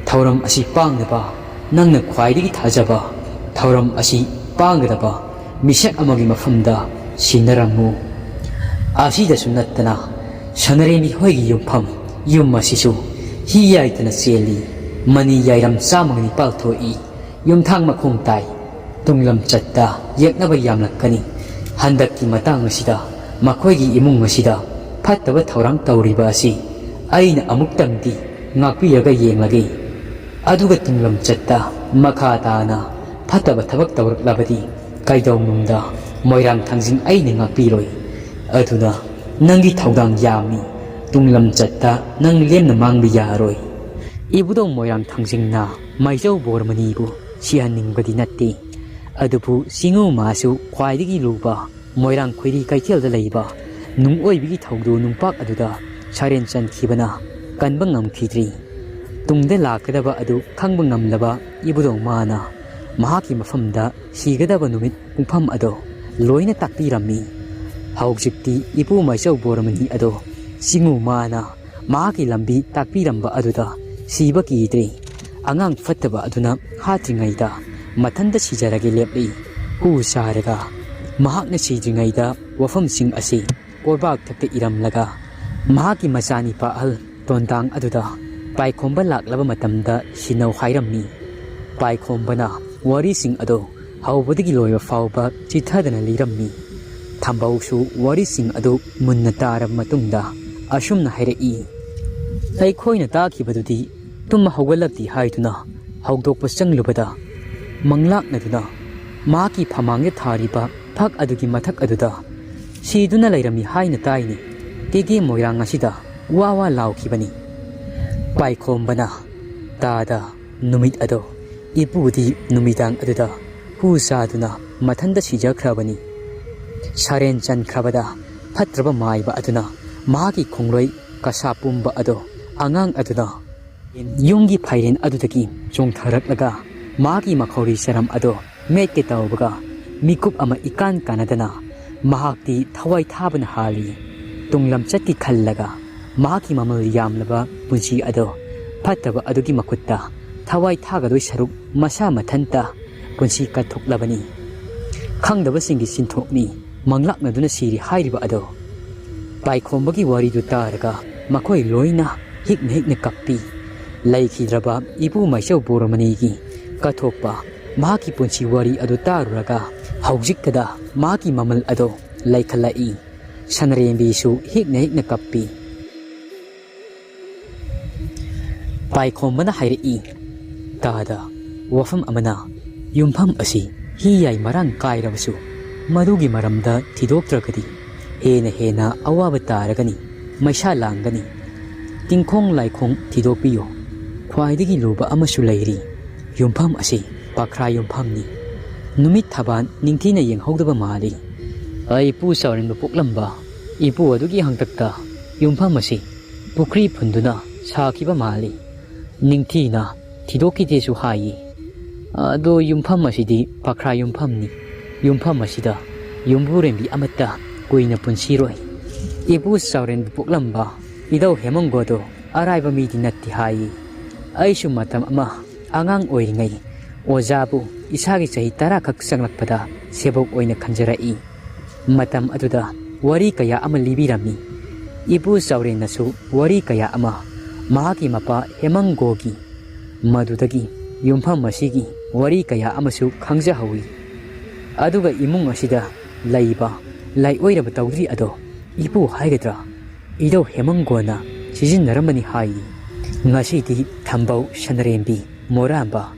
ꯊꯧꯔꯝ ꯑꯁꯤ ꯄꯥꯡꯅꯕ ꯅꯪꯅ ꯈ꯭ꯋꯥꯏꯗꯒꯤ ꯊꯥꯖꯕ, ꯊꯧꯔꯝ ꯑꯁꯤ ꯄꯥꯡꯒꯗꯕ ꯃꯤꯁꯛ ꯑꯃꯒꯤ ꯃꯐꯝꯗ ꯁꯤꯟꯅꯔꯝꯃꯨ꯫ ꯑꯁꯤꯗꯁꯨ ꯅꯠꯇꯅ ꯁꯅꯔꯦꯝꯕꯤ ꯍꯣꯏꯒꯤ ꯌꯨꯝꯐꯝ ꯌꯨꯝ ꯑꯁꯤꯁꯨ ꯍꯤ ꯌꯥꯏꯗꯅ ꯆꯦꯜꯂꯤ꯫ ꯃꯅꯤ ꯌꯥꯏꯔꯝ ꯆꯥꯝꯃꯒ ꯅꯤꯄꯥꯜ ꯊꯣꯛꯏ꯫ ꯌꯨꯝꯊꯥꯡ ꯃꯈꯣꯡ ꯇꯥꯏ꯫ ꯇꯨꯡꯂꯝꯆꯠꯇ ꯌꯦꯛꯅꯕ ꯌꯥꯝꯂꯛꯀꯅꯤ꯫ ꯍꯟꯗꯛꯀꯤ ꯃꯇꯥꯡ ꯑꯁꯤꯗ ꯃꯈꯣꯏꯒꯤ ꯏꯃꯨꯡ ꯑꯁꯤꯗ ꯐꯠꯇꯕ ꯊꯧꯔꯥꯡ ꯇꯧꯔꯤꯕ ꯑꯁꯤ ꯑꯩꯅ ꯑꯃꯨꯛꯇꯪꯗꯤ ꯉꯥꯛꯄꯤꯔꯒ ꯌꯦꯡꯂꯒꯦ꯫ ꯑꯗꯨꯒ ꯇꯨꯡꯂꯝꯆꯠꯇ ꯃꯈꯥ ꯇꯥꯅ ꯐꯠꯇꯕ ꯊꯕꯛ ꯇꯧꯔꯛꯂꯕꯗꯤ ꯀꯩꯗꯧꯅꯨꯡꯗ ꯃꯣꯏꯔꯥꯡ ꯊꯥꯡꯖꯤꯡ ꯑꯩꯅ ꯉꯥꯛꯄꯤꯔꯣꯏ꯫ ꯑꯗꯨꯅ ꯅꯪꯒꯤ ꯊꯧꯗꯥꯡ ꯌꯥꯝꯃꯤ꯫ ꯇꯨꯡꯂꯝꯆꯠꯇ ꯅꯪ ꯂꯦꯝꯅ ꯃꯥꯡꯕ ꯌꯥꯔꯣꯏ꯫ ꯏꯕꯨꯙꯧ ꯃꯣꯏꯔꯥꯡ ꯊꯥꯡꯖꯤꯡꯅ ꯃꯥꯏꯆꯧ ꯕꯣꯔꯃꯅꯤꯕꯨ ꯁꯤꯍꯟꯅꯤꯡꯕꯗꯤ ꯅꯠꯇꯦ꯫ ꯑꯗꯨꯕꯨ ꯆꯤꯡꯉꯨ ꯃꯥꯁꯨ ꯈ꯭ꯋꯥꯏꯗꯒꯤ ꯂꯨꯕ ꯃꯣꯏꯔꯥꯡ ꯈꯣꯏꯔꯤ ꯀꯩꯊꯦꯜꯗ ꯂꯩꯕ ꯅꯨꯡꯑꯣꯏꯕꯤꯒꯤ ꯊꯧꯗꯣ ꯅꯨꯡꯄꯥꯛ ꯑꯗꯨꯗ ꯁꯥꯔꯦꯟ ꯆꯟꯈꯤꯕꯅ ꯀꯟꯕ ꯉꯝꯈꯤꯗ꯭ꯔꯤ꯫ ꯇꯨꯡꯗ ꯂꯥꯛꯀꯗꯕ ꯑꯗꯨ ꯈꯪꯕ ꯉꯝꯂꯕ ꯏꯕꯨꯙꯧ ꯃꯥꯅ ꯃꯍꯥꯛꯀꯤ ꯃꯐꯝꯗ ꯁꯤꯒꯗꯕ ꯅꯨꯃꯤꯠ ꯄꯨꯡꯐꯝ ꯑꯗꯣ ꯂꯣꯏꯅ ꯇꯥꯛꯄꯤꯔꯝꯃꯤ꯫ ꯍꯧꯖꯤꯛꯇꯤ ꯏꯄꯨ ꯃꯥꯏꯆꯧ ꯕꯣꯔꯃꯅꯤ ꯑꯗꯣ ꯆꯤꯡꯉꯨ ꯃꯥꯅ ꯃꯍꯥꯛꯀꯤ ꯂꯝꯕꯤ ꯇꯥꯛꯄꯤꯔꯝꯕ ꯑꯗꯨꯗ ꯁꯤꯕ ꯀꯤꯗ꯭ꯔꯦ꯫ ꯑꯉꯥꯡ ꯐꯠꯇꯕ ꯑꯗꯨꯅ ꯍꯥꯠꯇ꯭ꯔꯤꯉꯩꯗ ꯃꯊꯟꯇ ꯁꯤꯖꯔꯒꯦ ꯂꯦꯞꯂꯤ꯫ ꯍꯨ ꯆꯥꯔꯒ ꯃꯍꯥꯛꯅ ꯁꯤꯗ꯭ꯔꯤꯉꯩꯗ ꯋꯥꯐꯝꯁꯤꯡ ꯑꯁꯤ ꯀꯣꯔꯕꯥꯛ ꯊꯛꯇ ꯏꯔꯝꯂꯒ ꯃꯍꯥꯛꯀꯤ ꯃꯆꯥꯅꯤꯄꯥ ꯑꯍꯜ ꯇꯣꯟꯗꯥꯡ ꯑꯗꯨꯗ ꯄꯥꯏꯈꯣꯝꯕ ꯂꯥꯛꯂꯕ ꯃꯇꯝꯗ ꯁꯤꯟꯅꯧ ꯍꯥꯏꯔꯝꯃꯤ꯫ ꯄꯥꯏꯈꯣꯝꯕꯅ ꯋꯥꯔꯤꯁꯤꯡ ꯑꯗꯨ ꯍꯧꯕꯗꯒꯤ ꯂꯣꯏꯕ ꯐꯥꯎꯕ ꯆꯤꯊꯗꯅ ꯂꯤꯔꯝꯃꯤ꯫ ꯊꯝꯕꯧꯁꯨ ꯋꯥꯔꯤꯁꯤꯡ ꯑꯗꯨ ꯃꯨꯟꯅ ꯇꯥꯔꯕ ꯃꯇꯨꯡꯗ ꯑꯁꯨꯝꯅ ꯍꯥꯏꯔꯛꯏ, ꯑꯩꯈꯣꯏꯅ ꯇꯥꯈꯤꯕꯗꯨꯗꯤ ꯇꯨꯝ ꯍꯧꯒꯠꯂꯛꯇꯦ ꯍꯥꯏꯗꯨꯅ ꯍꯧꯗꯣꯛꯄ ꯆꯪꯂꯨꯕꯗ ꯃꯪꯂꯥꯛꯅꯗꯨꯅ ꯃꯍꯥꯛꯀꯤ ꯐꯃꯥꯡꯗ ꯊꯥꯔꯤꯕ ꯐꯛ ꯑꯗꯨꯒꯤ ꯃꯊꯛ ꯑꯗꯨꯗ ꯁꯤꯗꯨꯅ ꯂꯩꯔꯝꯃꯤ ꯍꯥꯏꯅ ꯇꯥꯏꯅꯦ꯫ ꯀꯦꯒꯦ ꯃꯣꯏꯔꯥꯡ ꯑꯁꯤꯗ ꯋꯥ ꯋꯥ ꯂꯥꯎꯈꯤꯕꯅꯤ꯫ ꯄꯥꯏꯈꯣꯝꯕꯅ ꯇꯥꯗ ꯅꯨꯃꯤꯠ ꯑꯗꯣ ꯏꯄꯨꯗꯤ ꯅꯨꯃꯤꯗꯥꯡ ꯑꯗꯨꯗ ꯍꯨ ꯆꯥꯗꯨꯅ ꯃꯊꯟꯇ ꯁꯤꯖꯈ꯭ꯔꯕꯅꯤ꯫ ꯁꯔꯦꯟ ꯆꯟꯈ꯭ꯔꯕꯗ ꯐꯠꯇ꯭ꯔꯕ ꯃꯥꯏꯕ ꯑꯗꯨꯅ ꯃꯍꯥꯛꯀꯤ ꯈꯣꯡꯂꯣꯏ ꯀꯁꯥ ꯄꯨꯝꯕ ꯑꯗꯣ ꯑꯉꯥꯡ ꯑꯗꯨꯅ ꯌꯨꯝꯒꯤ ꯐꯥꯏꯔꯦꯟ ꯑꯗꯨꯗꯒꯤ ꯆꯣꯡꯊꯔꯛꯂꯒ ꯃꯍꯥꯛꯀꯤ ꯃꯈꯧꯔꯤ ꯆꯔꯝ ꯑꯗꯣ ꯃꯦꯠꯀꯦ ꯇꯧꯕꯒ ꯃꯤꯀꯨꯞ ꯑꯃ ꯏꯀꯥꯟ ꯀꯥꯟꯅꯗꯅ ꯃꯍꯥꯛꯇꯤ ꯊꯋꯥꯏ ꯊꯥꯕꯅ ꯍꯥꯜꯂꯤ꯫ ꯇꯨꯡ ꯂꯝꯆꯠꯀꯤ ꯈꯜꯂꯒ ꯃꯍꯥꯛꯀꯤ ꯃꯃꯜ ꯌꯥꯝꯂꯕ ꯄꯨꯟꯁꯤ ꯑꯗꯣ ꯐꯠꯇꯕ ꯑꯗꯨꯒꯤ ꯃꯈꯨꯠꯇ ꯊꯋꯥꯏ ꯊꯥꯒꯗꯣꯏ ꯁꯔꯨꯛ ꯃꯁꯥ ꯃꯊꯟꯇ ꯄꯨꯟꯁꯤ ꯀꯠꯊꯣꯛꯂꯕꯅꯤ꯫ ꯈꯪꯗꯕꯁꯤꯡꯒꯤ ꯁꯤꯟꯊꯣꯛꯅꯤ ꯃꯪꯂꯥꯛꯅꯗꯨꯅ ꯁꯤꯔꯤ ꯍꯥꯏꯔꯤꯕ ꯑꯗꯣ꯫ ꯄꯥꯏꯈꯣꯝꯕꯒꯤ ꯋꯥꯔꯤꯗꯨ ꯇꯥꯔꯒ ꯃꯈꯣꯏ ꯂꯣꯏꯅ ꯍꯤꯛꯅ ꯍꯤꯛꯅ ꯀꯞꯄꯤ꯫ ꯂꯩꯈꯤꯗ꯭ꯔꯕ ꯏꯄꯨ ꯃꯥꯏꯆꯧ ꯕꯣꯔꯃꯅꯤꯒꯤ ꯀꯠꯊꯣꯛꯄ ꯃꯍꯥꯛꯀꯤ ꯄꯨꯟꯁꯤ ꯋꯥꯔꯤ ꯑꯗꯨ ꯇꯥꯔꯨꯔꯒ ꯍꯧꯖꯤꯛꯇꯗ ꯃꯍꯥꯛꯀꯤ ꯃꯃꯜ ꯑꯗꯣ ꯂꯩꯈꯠꯂꯛꯏ꯫ ꯁꯅꯔꯦꯝꯕꯤꯁꯨ ꯍꯤꯛꯅ ꯍꯤꯛꯅ ꯀꯞꯄꯤ꯫ ꯄꯥꯏꯈꯣꯝꯕꯅ ꯍꯥꯏꯔꯛꯏ, "ꯇꯥꯗ, ꯋꯥꯐꯝ ꯑꯃꯅ, ꯌꯨꯝꯐꯝ ꯑꯁꯤ ꯍꯤ ꯌꯥꯏ ꯃꯔꯥꯡ ꯀꯥꯏꯔꯕꯁꯨ ꯃꯗꯨꯒꯤ ꯃꯔꯝꯗ ꯊꯤꯗꯣꯛꯇ꯭ꯔꯒꯗꯤ ꯍꯦꯟꯅ ꯍꯦꯟꯅ ꯑꯋꯥꯕ ꯇꯥꯔꯒꯅꯤ, ꯃꯩꯁꯥ ꯂꯥꯡꯒꯅꯤ꯫ ꯇꯤꯡꯈꯣꯡ ꯂꯥꯏꯈꯣꯡ ꯊꯤꯗꯣꯛꯄꯤꯌꯨ꯫ ꯈ꯭ꯋꯥꯏꯗꯒꯤ ꯂꯨꯕ ꯑꯃꯁꯨ ꯂꯩꯔꯤ꯫ ꯌꯨꯝꯐꯝ ꯑꯁꯤ ꯄꯥꯈ꯭ꯔꯥ ꯌꯨꯝꯐꯝꯅꯤ꯫ ꯅꯨꯃꯤꯠ ꯊꯕꯥꯟ ꯅꯤꯡꯊꯤꯅ ꯌꯦꯡꯍꯧꯗꯕ ꯃꯥꯜꯂꯤ꯫ ꯑꯩ ꯏꯄꯨ ꯆꯥꯎꯔꯦꯟꯕ ꯄꯣꯛꯂꯝꯕ ꯏꯄꯨ ꯑꯗꯨꯒꯤ ꯍꯥꯛꯇꯛꯇ ꯌꯨꯝꯐꯝ ꯑꯁꯤ ꯄꯨꯈ꯭ꯔꯤ ꯐꯨꯟꯗꯨꯅ ꯁꯥꯈꯤꯕ ꯃꯥꯜꯂꯤ꯫ ꯅꯤꯡꯊꯤꯅ ꯊꯤꯗꯣꯛꯈꯤꯗꯦꯁꯨ ꯍꯥꯏꯌꯦ꯫ ꯑꯗꯣ ꯌꯨꯝꯐꯝ ꯑꯁꯤꯗꯤ ꯄꯥꯈ꯭ꯔꯥ ꯌꯨꯝꯐꯝꯅꯤ꯫ ꯌꯨꯝꯐꯝ ꯑꯁꯤꯗ ꯌꯨꯝꯕꯨꯔꯦꯝꯕꯤ ꯑꯃꯠꯇ ꯀꯨꯏꯅ ꯄꯨꯟꯁꯤꯔꯣꯏ꯫ ꯏꯄꯨ ꯆꯥꯎꯔꯦꯟꯕ ꯄꯣꯛꯂꯝꯕ ꯏꯙꯧ ꯍꯦꯃꯪꯒꯣꯗꯣ ꯑꯔꯥꯏꯕ ꯃꯤꯗꯤ ꯅꯠꯇꯦ ꯍꯥꯏꯌꯦ꯫ ꯑꯩꯁꯨ ꯃꯇꯝ ꯑꯃ ꯑꯉꯥꯡ ꯑꯣꯏꯔꯤꯉꯩ ꯑꯣꯖꯥꯕꯨ ꯏꯁꯥꯒꯤ ꯆꯍꯤ ꯇꯔꯥ ꯈꯛ ꯆꯪꯂꯛꯄꯗ ꯁꯦꯕꯣꯛ ꯑꯣꯏꯅ ꯈꯟꯖꯔꯛꯏ꯫ ꯃꯇꯝ ꯑꯗꯨꯗ ꯋꯥꯔꯤ ꯀꯌꯥ ꯑꯃ ꯂꯤꯕꯤꯔꯝꯃꯤ꯫ ꯏꯄꯨ ꯆꯥꯎꯔꯦꯟꯅꯁꯨ ꯋꯥꯔꯤ ꯀꯌꯥ ꯑꯃ ꯃꯍꯥꯛꯀꯤ ꯃꯄꯥ ꯍꯦꯃꯪꯒꯣꯒꯤ, ꯃꯗꯨꯗꯒꯤ ꯌꯨꯝꯐꯝ ꯑꯁꯤꯒꯤ ꯋꯥꯔꯤ ꯀꯌꯥ ꯑꯃꯁꯨ ꯈꯪꯖꯍꯧꯏ꯫ ꯑꯗꯨꯒ ꯏꯃꯨꯡ ꯑꯁꯤꯗ ꯂꯩꯕ ꯂꯥꯏꯑꯣꯏꯔꯕ ꯇꯧꯗ꯭ꯔꯤ ꯑꯗꯣ ꯏꯄꯨ ꯍꯥꯏꯒꯗ꯭ꯔꯥ, ꯏꯙꯧ ꯍꯦꯃꯪꯒꯣꯟꯅ ꯁꯤꯖꯤꯟꯅꯔꯝꯕꯅꯤ ꯍꯥꯏ꯫ ꯉꯁꯤꯗꯤ ꯊꯝꯕꯧ ꯁꯅꯔꯦꯝꯕꯤ, ꯃꯣꯔꯥꯝꯕ,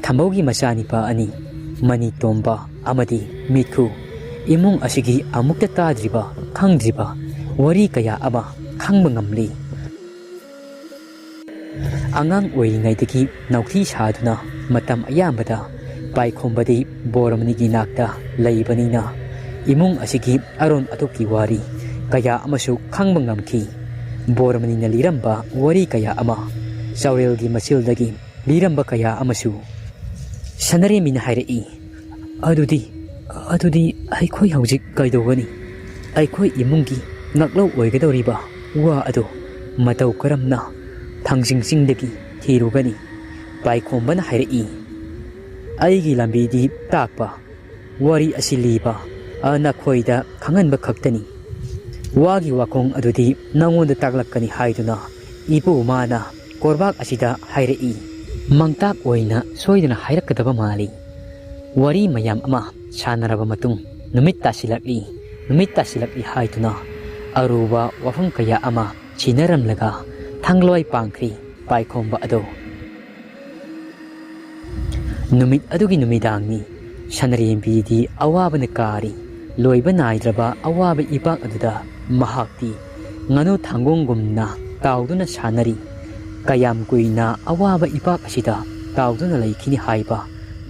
ꯊꯝꯕꯧꯒꯤ ꯃꯆꯥꯅꯤꯄꯥ ꯑꯅꯤ, ꯃꯅꯤꯇꯣꯝꯕ ꯑꯃꯗꯤ ꯃꯤꯠꯈꯨ, ꯏꯃꯨꯡ ꯑꯁꯤꯒꯤ ꯑꯃꯨꯛꯇ ꯇꯥꯗ꯭ꯔꯤꯕ, ꯈꯪꯗ꯭ꯔꯤꯕ ꯋꯥꯔꯤ ꯀꯌꯥ ꯑꯃ ꯈꯪꯕ ꯉꯝꯂꯤ꯫ ꯑꯉꯥꯡ ꯑꯣꯏꯔꯤꯉꯩꯗꯒꯤ ꯅꯥꯎꯊꯤ ꯁꯥꯗꯨꯅ ꯃꯇꯝ ꯑꯌꯥꯝꯕꯗ ꯄꯥꯏꯈꯣꯝꯕꯗꯤ ꯕꯣꯔꯃꯅꯤꯒꯤ ꯅꯥꯛꯇ ꯂꯩꯕꯅꯤꯅ ꯏꯃꯨꯡ ꯑꯁꯤꯒꯤ ꯑꯔꯣꯟ ꯑꯇꯣꯛꯀꯤ ꯋꯥꯔꯤ ꯀꯌꯥ ꯑꯃꯁꯨ ꯈꯪꯕ ꯉꯝꯈꯤ꯫ ꯕꯣꯔꯃꯅꯤꯅ ꯂꯤꯔꯝꯕ ꯋꯥꯔꯤ ꯀꯌꯥ ꯑꯃ, ꯆꯥꯎꯔꯦꯜꯒꯤ ꯃꯆꯤꯜꯗꯒꯤ ꯂꯤꯔꯝꯕ ꯀꯌꯥ ꯑꯃꯁꯨ ꯁꯅꯔꯦꯝꯕꯤꯅ ꯍꯥꯏꯔꯛꯏ꯫ "ꯑꯗꯨꯗꯤ, ꯑꯗꯨꯗꯤ ꯑꯩꯈꯣꯏ ꯍꯧꯖꯤꯛ ꯀꯩꯗꯧꯒꯅꯤ? ꯑꯩꯈꯣꯏ ꯏꯃꯨꯡꯒꯤ ꯉꯥꯛꯂꯧ ꯑꯣꯏꯒꯗꯧꯔꯤꯕ ꯋꯥ ꯑꯗꯨ ꯃꯇꯧ ꯀꯔꯝꯅ ꯊꯥꯡꯖꯤꯡ ꯆꯤꯡꯗꯒꯤ ꯊꯤꯔꯨꯒꯅꯤ?" ꯄꯥꯏꯈꯣꯝꯕꯅ ꯍꯥꯏꯔꯛꯏ꯫ "ꯑꯩꯒꯤ ꯂꯝꯕꯤꯗꯤ ꯇꯥꯛꯄ, ꯋꯥꯔꯤ ꯑꯁꯤ ꯂꯤꯕ, ꯑ, ꯅꯈꯣꯏꯗ ꯈꯪꯍꯟꯕ ꯈꯛꯇꯅꯤ꯫ ꯋꯥꯒꯤ ꯋꯥꯈꯣꯡ ꯑꯗꯨꯗꯤ ꯅꯉꯣꯟꯗ ꯇꯥꯛꯂꯛꯀꯅꯤ ꯍꯥꯏꯗꯨꯅ ꯏꯄꯨ ꯃꯥꯅ ꯀꯣꯔꯕꯥꯛ ꯑꯁꯤꯗ ꯍꯥꯏꯔꯛꯏ꯫ ꯃꯥꯡꯇꯥꯛ ꯑꯣꯏꯅ ꯁꯣꯏꯗꯅ ꯍꯥꯏꯔꯛꯀꯗꯕ ꯃꯥꯜꯂꯤ꯫" ꯋꯥꯔꯤ ꯃꯌꯥꯝ ꯑꯃ ꯁꯥꯟꯅꯔꯕ ꯃꯇꯨꯡ ꯅꯨꯃꯤꯠ ꯇꯥꯁꯤꯜꯂꯛꯂꯤ꯫ ꯅꯨꯃꯤꯠ ꯇꯥꯁꯤꯜꯂꯛꯂꯤ ꯍꯥꯏꯗꯨꯅ ꯑꯔꯨꯕ ꯋꯥꯐꯝ ꯀꯌꯥ ꯑꯃ ꯁꯤꯟꯅꯔꯝꯂꯒ ꯊꯥꯡꯂꯣꯏ ꯄꯥꯡꯈ꯭ꯔꯤ ꯄꯥꯏꯈꯣꯝꯕ ꯑꯗꯣ꯫ ꯅꯨꯃꯤꯠ ꯑꯗꯨꯒꯤ ꯅꯨꯃꯤꯗꯥꯡꯅꯤ꯫ ꯁꯅꯔꯦꯝꯕꯤꯗꯤ ꯑꯋꯥꯕꯅ ꯀꯥꯔꯤ꯫ ꯂꯣꯏꯕ ꯅꯥꯏꯗ꯭ꯔꯕ ꯑꯋꯥꯕ ꯏꯄꯥꯛ ꯑꯗꯨꯗ ꯃꯍꯥꯛꯇꯤ ꯉꯥꯅꯨ ꯊꯥꯡꯒꯣꯡꯒꯨꯝꯅ ꯇꯥꯎꯗꯨꯅ ꯁꯥꯟꯅꯔꯤ꯫ ꯀꯌꯥꯝ ꯀꯨꯏꯅ ꯑꯋꯥꯕ ꯏꯄꯥꯛ ꯑꯁꯤꯗ ꯇꯥꯎꯗꯨꯅ ꯂꯩꯈꯤꯅꯤ ꯍꯥꯏꯕ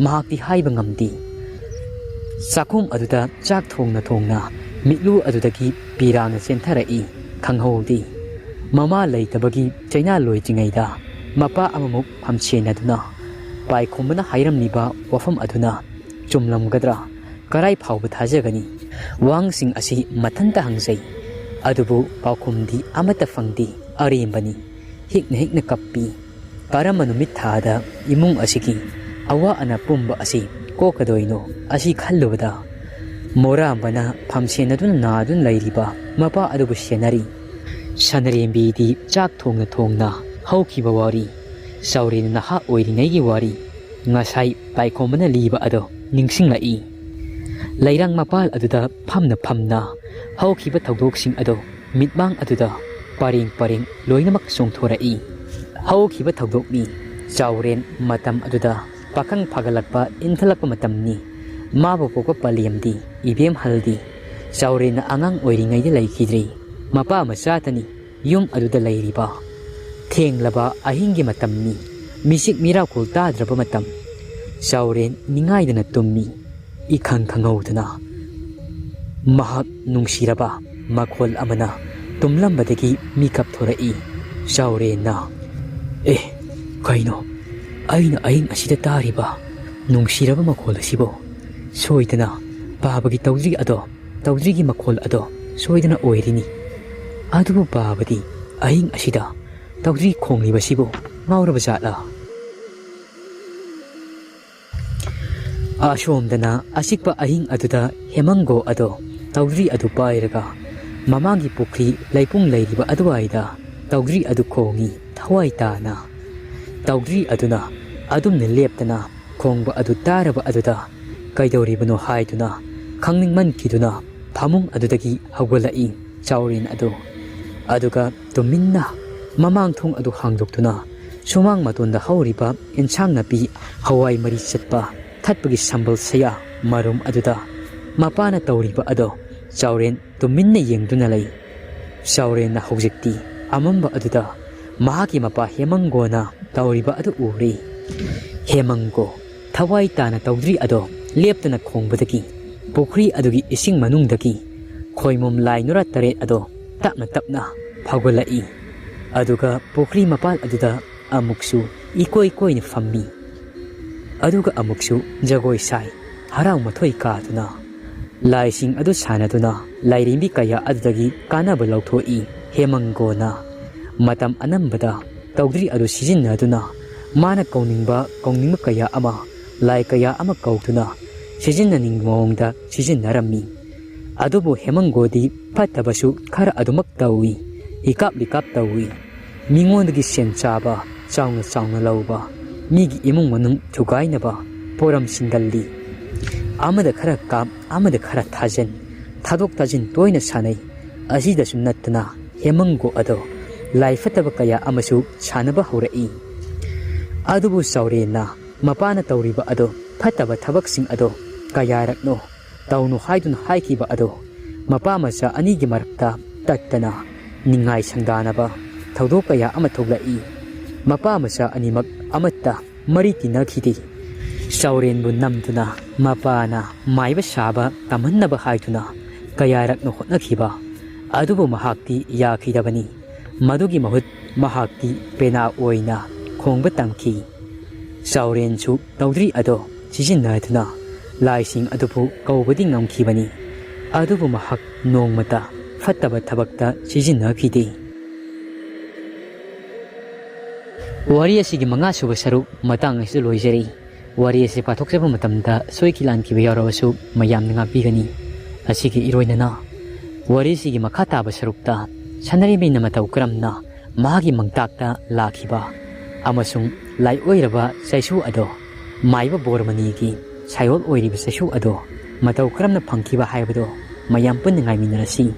ꯃꯍꯥꯛꯇꯤ ꯍꯥꯏꯕ ꯉꯝꯗꯦ꯫ ꯆꯥꯛꯈꯨꯝ ꯑꯗꯨꯗ ꯆꯥꯛ ꯊꯣꯡꯅ ꯊꯣꯡꯅ ꯃꯤꯠꯂꯨ ꯑꯗꯨꯗꯒꯤ ꯄꯤꯔꯥꯡꯅ ꯆꯦꯟꯊꯔꯛꯏ꯫ ꯈꯪꯍꯧꯗꯦ꯫ ꯃꯃꯥ ꯂꯩꯇꯕꯒꯤ ꯆꯩꯅꯥ ꯂꯣꯏꯗ꯭ꯔꯤꯉꯩꯗ ꯃꯄꯥ ꯑꯃꯃꯨꯛ ꯐꯝꯁꯦꯟꯅꯗꯨꯅ ꯄꯥꯏꯈꯣꯝꯕꯅ ꯍꯥꯏꯔꯝꯂꯤꯕ ꯋꯥꯐꯝ ꯑꯗꯨꯅ ꯆꯨꯝꯂꯝꯒꯗ꯭ꯔꯥ? ꯀꯔꯥꯏ ꯐꯥꯎꯕ ꯊꯥꯖꯒꯅꯤ? ꯋꯥꯍꯪꯁꯤꯡ ꯑꯁꯤ ꯃꯊꯟꯇ ꯍꯪꯖꯩ, ꯑꯗꯨꯕꯨ ꯄꯥꯎꯈꯨꯝꯗꯤ ꯑꯃꯠꯇ ꯐꯪꯗꯦ꯫ ꯑꯔꯦꯝꯕꯅꯤ꯫ ꯍꯤꯛꯅ ꯍꯤꯛꯅ ꯀꯞꯄꯤ꯫ ꯀꯔꯝꯕ ꯅꯨꯃꯤꯠ ꯊꯥꯗ ꯏꯃꯨꯡ ꯑꯁꯤꯒꯤ ꯑꯋꯥ ꯑꯅꯥ ꯄꯨꯝꯕ ꯑꯁꯤ ꯀꯣꯛꯀꯗꯣꯏꯅꯣ? ꯑꯁꯤ ꯈꯜꯂꯨꯕꯗ ꯃꯣꯔꯥꯝꯕꯅ ꯐꯝꯁꯦꯟꯅꯗꯨꯅ ꯅꯥꯗꯨꯅ ꯂꯩꯔꯤꯕ ꯃꯄꯥ ꯑꯗꯨꯕꯨ ꯁꯦꯟꯅꯔꯤ꯫ ꯁꯅꯔꯦꯝꯕꯤꯗꯤ ꯆꯥꯛ ꯊꯣꯡꯅ ꯊꯣꯡꯅ ꯍꯧꯈꯤꯕ ꯋꯥꯔꯤ, ꯆꯥꯎꯔꯦꯟ ꯅꯍꯥ ꯑꯣꯏꯔꯤꯉꯩꯒꯤ ꯋꯥꯔꯤ, ꯉꯁꯥꯏ ꯄꯥꯏꯈꯣꯝꯕꯅ ꯂꯤꯕ ꯑꯗꯣ ꯅꯤꯡꯁꯤꯡꯂꯛꯏ꯫ ꯂꯩꯔꯥꯡ ꯃꯄꯥꯜ ꯑꯗꯨꯗ ꯐꯝꯅ ꯐꯝꯅ ꯍꯧꯈꯤꯕ ꯊꯧꯗꯣꯛꯁꯤꯡ ꯑꯗꯣ ꯃꯤꯠꯃꯥꯡ ꯑꯗꯨꯗ ꯄꯔꯦꯡ ꯄꯔꯦꯡ ꯂꯣꯏꯅꯃꯛ ꯆꯣꯡꯊꯣꯔꯛꯏ꯫ ꯍꯧꯈꯤꯕ ꯊꯧꯗꯣꯛꯅꯤ꯫ ꯆꯥꯎꯔꯦꯟ ꯃꯇꯝ ꯑꯗꯨꯗ ꯄꯥꯈꯪ ꯐꯒꯠꯂꯛꯄ, ꯏꯟꯈꯠꯂꯛꯄ ꯃꯇꯝꯅꯤ꯫ ꯃꯥꯕꯨ ꯄꯣꯛꯄ ꯄꯂꯦꯝꯗꯤ ꯏꯕꯦꯝꯍꯜꯗꯤ ꯆꯥꯎꯔꯦꯟꯅ ꯑꯉꯥꯡ ꯑꯣꯏꯔꯤꯉꯩꯗ ꯂꯩꯈꯤꯗ꯭ꯔꯤ꯫ ꯃꯄꯥ ꯃꯆꯥꯇꯅꯤ꯫ ꯌꯨꯝ ꯑꯗꯨꯗ ꯂꯩꯔꯤꯕ꯫ ꯊꯦꯡꯂꯕ ꯑꯍꯤꯡꯒꯤ ꯃꯇꯝꯅꯤ꯫ ꯃꯤꯁꯤꯛ ꯃꯤꯔꯥꯎꯈꯣꯜ ꯇꯥꯗ꯭ꯔꯕ ꯃꯇꯝ꯫ ꯆꯥꯎꯔꯦꯟ ꯅꯤꯡꯉꯥꯏꯗꯅ ꯇꯨꯝꯃꯤ꯫ ꯏꯈꯪ ꯈꯪꯍꯧꯗꯅ ꯃꯍꯥꯛ ꯅꯨꯡꯁꯤꯔꯕ ꯃꯈꯣꯜ ꯑꯃꯅ ꯇꯨꯝꯂꯝꯕꯗꯒꯤ ꯃꯤꯀꯞ ꯊꯣꯔꯛꯏ꯫ ꯆꯥꯎꯔꯦꯟꯅ, "ꯑꯦ, ꯀꯩꯅꯣ? ꯑꯩꯅ ꯑꯍꯤꯡ ꯑꯁꯤꯗ ꯇꯥꯔꯤꯕ ꯅꯨꯡꯁꯤꯔꯕ ꯃꯈꯣꯜ ꯑꯁꯤꯕꯨ? ꯁꯣꯏꯗꯅ ꯄꯥꯕꯒꯤ ꯇꯧꯗ꯭ꯔꯤ ꯑꯗꯣ, ꯇꯧꯗ꯭ꯔꯤꯒꯤ ꯃꯈꯣꯜ ꯑꯗꯣ ꯁꯣꯏꯗꯅ ꯑꯣꯏꯔꯤꯅꯤ꯫ ꯑꯗꯨꯕꯨ ꯄꯥꯕꯗꯤ ꯑꯍꯤꯡ ꯑꯁꯤꯗ ꯇꯧꯗ꯭ꯔꯤ ꯈꯣꯡꯂꯤꯕꯁꯤꯕꯨ ꯉꯥꯎꯔꯕ ꯖꯥꯠꯂꯥ?" ꯑꯁꯣꯝꯗꯅ ꯑꯆꯤꯛꯄ ꯑꯍꯤꯡ ꯑꯗꯨꯗ ꯍꯦꯃꯪꯒꯣ ꯑꯗꯣ ꯇꯧꯗ꯭ꯔꯤ ꯑꯗꯨ ꯄꯥꯏꯔꯒ ꯃꯃꯥꯡꯒꯤ ꯄꯨꯈ꯭ꯔꯤ ꯂꯩꯄꯨꯡ ꯂꯩꯔꯤꯕ ꯑꯗꯨꯋꯥꯏꯗ ꯇꯧꯗ꯭ꯔꯤ ꯑꯗꯨ ꯈꯣꯡꯉꯤ ꯊꯋꯥꯏ ꯇꯥꯅ꯫ ꯇꯧꯗ꯭ꯔꯤ ꯑꯗꯨꯅ ꯑꯗꯨꯝꯅ ꯂꯦꯞꯇꯅ ꯈꯣꯡꯕ ꯑꯗꯨ ꯇꯥꯔꯕ ꯑꯗꯨꯗ ꯀꯩꯗꯧꯔꯤꯕꯅꯣ ꯍꯥꯏꯗꯨꯅ ꯈꯪꯅꯤꯡꯃꯟꯈꯤꯗꯨꯅ ꯐꯃꯨꯡ ꯑꯗꯨꯗꯒꯤ ꯍꯧꯒꯠꯂꯛꯏ ꯆꯥꯎꯔꯦꯟ ꯑꯗꯨ꯫ ꯑꯗꯨꯒ ꯇꯨꯃꯤꯟꯅ ꯃꯃꯥꯡ ꯊꯣꯡ ꯑꯗꯨ ꯍꯥꯡꯗꯣꯛꯇꯨꯅ ꯁꯨꯃꯥꯡ ꯃꯇꯣꯟꯗ ꯍꯧꯔꯤꯕ ꯏꯟꯁꯥꯡ ꯅꯥꯄꯤ, ꯍꯋꯥꯏ ꯃꯔꯤ ꯆꯠꯄ, ꯊꯠꯄꯒꯤ ꯁꯝꯕꯜ ꯁꯌꯥ ꯃꯔꯨꯝ ꯑꯗꯨꯗ ꯃꯄꯥꯅ ꯇꯧꯔꯤꯕ ꯑꯗꯣ ꯆꯥꯎꯔꯦꯟ ꯇꯨꯃꯤꯟꯅ ꯌꯦꯡꯗꯨꯅ ꯂꯩ꯫ ꯆꯥꯎꯔꯦꯟꯅ ꯍꯧꯖꯤꯛꯇꯤ ꯑꯃꯝꯕ ꯑꯗꯨꯗ ꯃꯍꯥꯛꯀꯤ ꯃꯄꯥ ꯍꯦꯃꯪꯒꯣꯅ ꯇꯧꯔꯤꯕ ꯑꯗꯨ ꯎꯔꯦ꯫ ꯍꯦꯃꯪꯒꯣ ꯊꯋꯥꯏ ꯇꯥꯅ ꯇꯧꯗ꯭ꯔꯤ ꯑꯗꯣ ꯂꯦꯞꯇꯅ ꯈꯣꯡꯕꯗꯒꯤ ꯄꯨꯈ꯭ꯔꯤ ꯑꯗꯨꯒꯤ ꯏꯁꯤꯡ ꯃꯅꯨꯡꯗꯒꯤ ꯈꯣꯏꯃꯣꯝ ꯂꯥꯏ ꯅꯨꯔꯥ ꯇꯔꯦꯠ ꯑꯗꯣ ꯇꯞꯅ ꯇꯞꯅ ꯐꯥꯎꯒꯠꯂꯛꯏ꯫ ꯑꯗꯨꯒ ꯄꯨꯈ꯭ꯔꯤ ꯃꯄꯥꯜ ꯑꯗꯨꯗ ꯑꯃꯨꯛꯁꯨ ꯏꯀꯣꯏ ꯀꯣꯏꯅ ꯐꯝꯃꯤ꯫ ꯑꯗꯨꯒ ꯑꯃꯨꯛꯁꯨ ꯖꯒꯣꯏ ꯁꯥꯏ, ꯍꯔꯥꯎ ꯃꯊꯣꯏ ꯀꯥꯗꯨꯅ꯫ ꯂꯥꯏꯁꯤꯡ ꯑꯗꯨ ꯁꯥꯟꯅꯗꯨꯅ ꯂꯥꯏꯔꯦꯝꯕꯤ ꯀꯌꯥ ꯑꯗꯨꯗꯒꯤ ꯀꯥꯟꯅꯕ ꯂꯧꯊꯣꯛꯏ ꯍꯦꯃꯪꯒꯣꯅ꯫ ꯃꯇꯝ ꯑꯅꯝꯕꯗ ꯇꯧꯗ꯭ꯔꯤ ꯑꯗꯨ ꯁꯤꯖꯤꯟꯅꯗꯨꯅ ꯃꯥꯅ ꯀꯧꯅꯤꯡꯕ ꯀꯧꯅꯤꯡꯕ ꯀꯌꯥ ꯑꯃ, ꯂꯥꯏ ꯀꯌꯥ ꯑꯃ ꯀꯧꯗꯨꯅ ꯁꯤꯖꯤꯟꯅꯅꯤꯡꯕ ꯃꯑꯣꯡꯗ ꯁꯤꯖꯤꯟꯅꯔꯝꯃꯤ꯫ ꯑꯗꯨꯕꯨ ꯍꯦꯃꯪꯒꯣꯗꯤ ꯐꯠꯇꯕꯁꯨ ꯈꯔ ꯑꯗꯨꯃꯛ ꯇꯧꯏ, ꯍꯤꯀꯥꯞ ꯂꯤꯀꯥꯞ ꯇꯧꯏ꯫ ꯃꯤꯉꯣꯟꯗꯒꯤ ꯁꯦꯟ ꯆꯥꯕ, ꯆꯥꯎꯅ ꯆꯥꯎꯅ ꯂꯧꯕ, ꯃꯤꯒꯤ ꯏꯃꯨꯡ ꯃꯅꯨꯡ ꯊꯨꯒꯥꯏꯅꯕ ꯄꯣꯔꯝ ꯁꯤꯡꯒꯜꯂꯤ꯫ ꯑꯃꯗ ꯈꯔ ꯀꯥꯞ, ꯑꯃꯗ ꯈꯔ ꯊꯥꯖꯤꯟ, ꯊꯥꯗꯣꯛ ꯊꯥꯖꯤꯟ ꯇꯣꯏꯅ ꯁꯥꯟꯅꯩ꯫ ꯑꯁꯤꯗꯁꯨ ꯅꯠꯇꯅ ꯍꯦꯃꯪꯒꯣ ꯑꯗꯣ ꯂꯥꯏ ꯐꯠꯇꯕ ꯀꯌꯥ ꯑꯃꯁꯨ ꯁꯥꯟꯅꯕ ꯍꯧꯔꯛꯏ꯫ ꯑꯗꯨꯕꯨ ꯆꯥꯎꯔꯦꯟꯅ ꯃꯄꯥꯅ ꯇꯧꯔꯤꯕ ꯑꯗꯣ, ꯐꯠꯇꯕ ꯊꯕꯛꯁꯤꯡ ꯑꯗꯣ ꯀꯌꯥꯔꯛꯅꯣ ꯇꯧꯅꯨ ꯍꯥꯏꯗꯨꯅ ꯍꯥꯏꯈꯤꯕ ꯑꯗꯣ ꯃꯄꯥ ꯃꯆꯥ ꯑꯅꯤꯒꯤ ꯃꯔꯛꯇ ꯇꯠꯇꯅ ꯅꯤꯡꯉꯥꯏ ꯁꯪꯗꯥꯅꯕ ꯊꯧꯗꯣꯛ ꯀꯌꯥ ꯑꯃ ꯊꯣꯛꯂꯛꯏ꯫ ꯃꯄꯥ ꯃꯆꯥ ꯑꯅꯤꯃꯛ ꯑꯃꯠꯇ ꯃꯔꯤ ꯇꯤꯟꯅꯈꯤꯗꯦ꯫ ꯆꯥꯎꯔꯦꯟꯕꯨ ꯅꯝꯗꯨꯅ ꯃꯄꯥꯅ ꯃꯥꯏꯕ ꯁꯥꯕ ꯇꯝꯍꯟꯅꯕ ꯍꯥꯏꯗꯨꯅ ꯀꯌꯥꯔꯛꯅ ꯍꯣꯠꯅꯈꯤꯕ ꯑꯗꯨꯕꯨ ꯃꯍꯥꯛꯇꯤ ꯌꯥꯈꯤꯗꯕꯅꯤ꯫ ꯃꯗꯨꯒꯤ ꯃꯍꯨꯠ ꯃꯍꯥꯛꯇꯤ ꯄꯦꯅꯥ ꯑꯣꯏꯅ ꯈꯣꯡꯕ ꯇꯝꯈꯤ꯫ ꯆꯥꯎꯔꯦꯟꯁꯨ ꯇꯧꯗ꯭ꯔꯤ ꯑꯗꯣ ꯁꯤꯖꯤꯟꯅꯗꯨꯅ ꯂꯥꯏꯁꯤꯡ ꯑꯗꯨꯕꯨ ꯀꯧꯕꯗꯤ ꯉꯝꯈꯤꯕꯅꯤ꯫ ꯑꯗꯨꯕꯨ ꯃꯍꯥꯛ ꯅꯣꯡꯃꯇ ꯐꯠꯇꯕ ꯊꯕꯛꯇ ꯁꯤꯖꯤꯟꯅꯈꯤꯗꯦ꯫ ꯋꯥꯔꯤ ꯑꯁꯤꯒꯤ ꯃꯉꯥꯁꯨꯕ ꯁꯔꯨꯛ ꯃꯇꯥꯡ ꯑꯁꯤꯗ ꯂꯣꯏꯖꯔꯤ꯫ ꯋꯥꯔꯤ ꯑꯁꯤ ꯄꯥꯊꯣꯛꯆꯕ ꯃꯇꯝꯗ ꯁꯣꯏꯈꯤ ꯂꯥꯟꯈꯤꯕ ꯌꯥꯎꯔꯕꯁꯨ ꯃꯌꯥꯝꯅ ꯉꯥꯛꯄꯤꯒꯅꯤ꯫ ꯑꯁꯤꯒꯤ ꯏꯔꯣꯏꯅꯅ ꯋꯥꯔꯤꯁꯤꯒꯤ ꯃꯈꯥ ꯇꯥꯕ ꯁꯔꯨꯛꯇ ꯁꯅꯥꯔꯩꯃꯅ ꯃꯇꯧ ꯀꯔꯝꯅ ꯃꯍꯥꯛꯀꯤ ꯃꯪꯇꯥꯛꯇ ꯂꯥꯛꯈꯤꯕ ꯑꯃꯁꯨꯡ ꯂꯥꯏꯑꯣꯏꯔꯕ ꯆꯩꯁꯨ ꯑꯗꯣ ꯃꯥꯏꯕ ꯕꯣꯔꯃꯅꯤꯒꯤ ꯁꯥꯏꯑꯣꯜ ꯑꯣꯏꯔꯤꯕ ꯆꯩꯁꯨ ꯑꯗꯣ ꯃꯇꯧ ꯀꯔꯝꯅ ꯐꯪꯈꯤꯕ ꯍꯥꯏꯕꯗꯣ ꯃꯌꯥꯝ ꯄꯨꯟꯅ ꯉꯥꯏꯃꯤꯟꯅꯔꯁꯤ꯫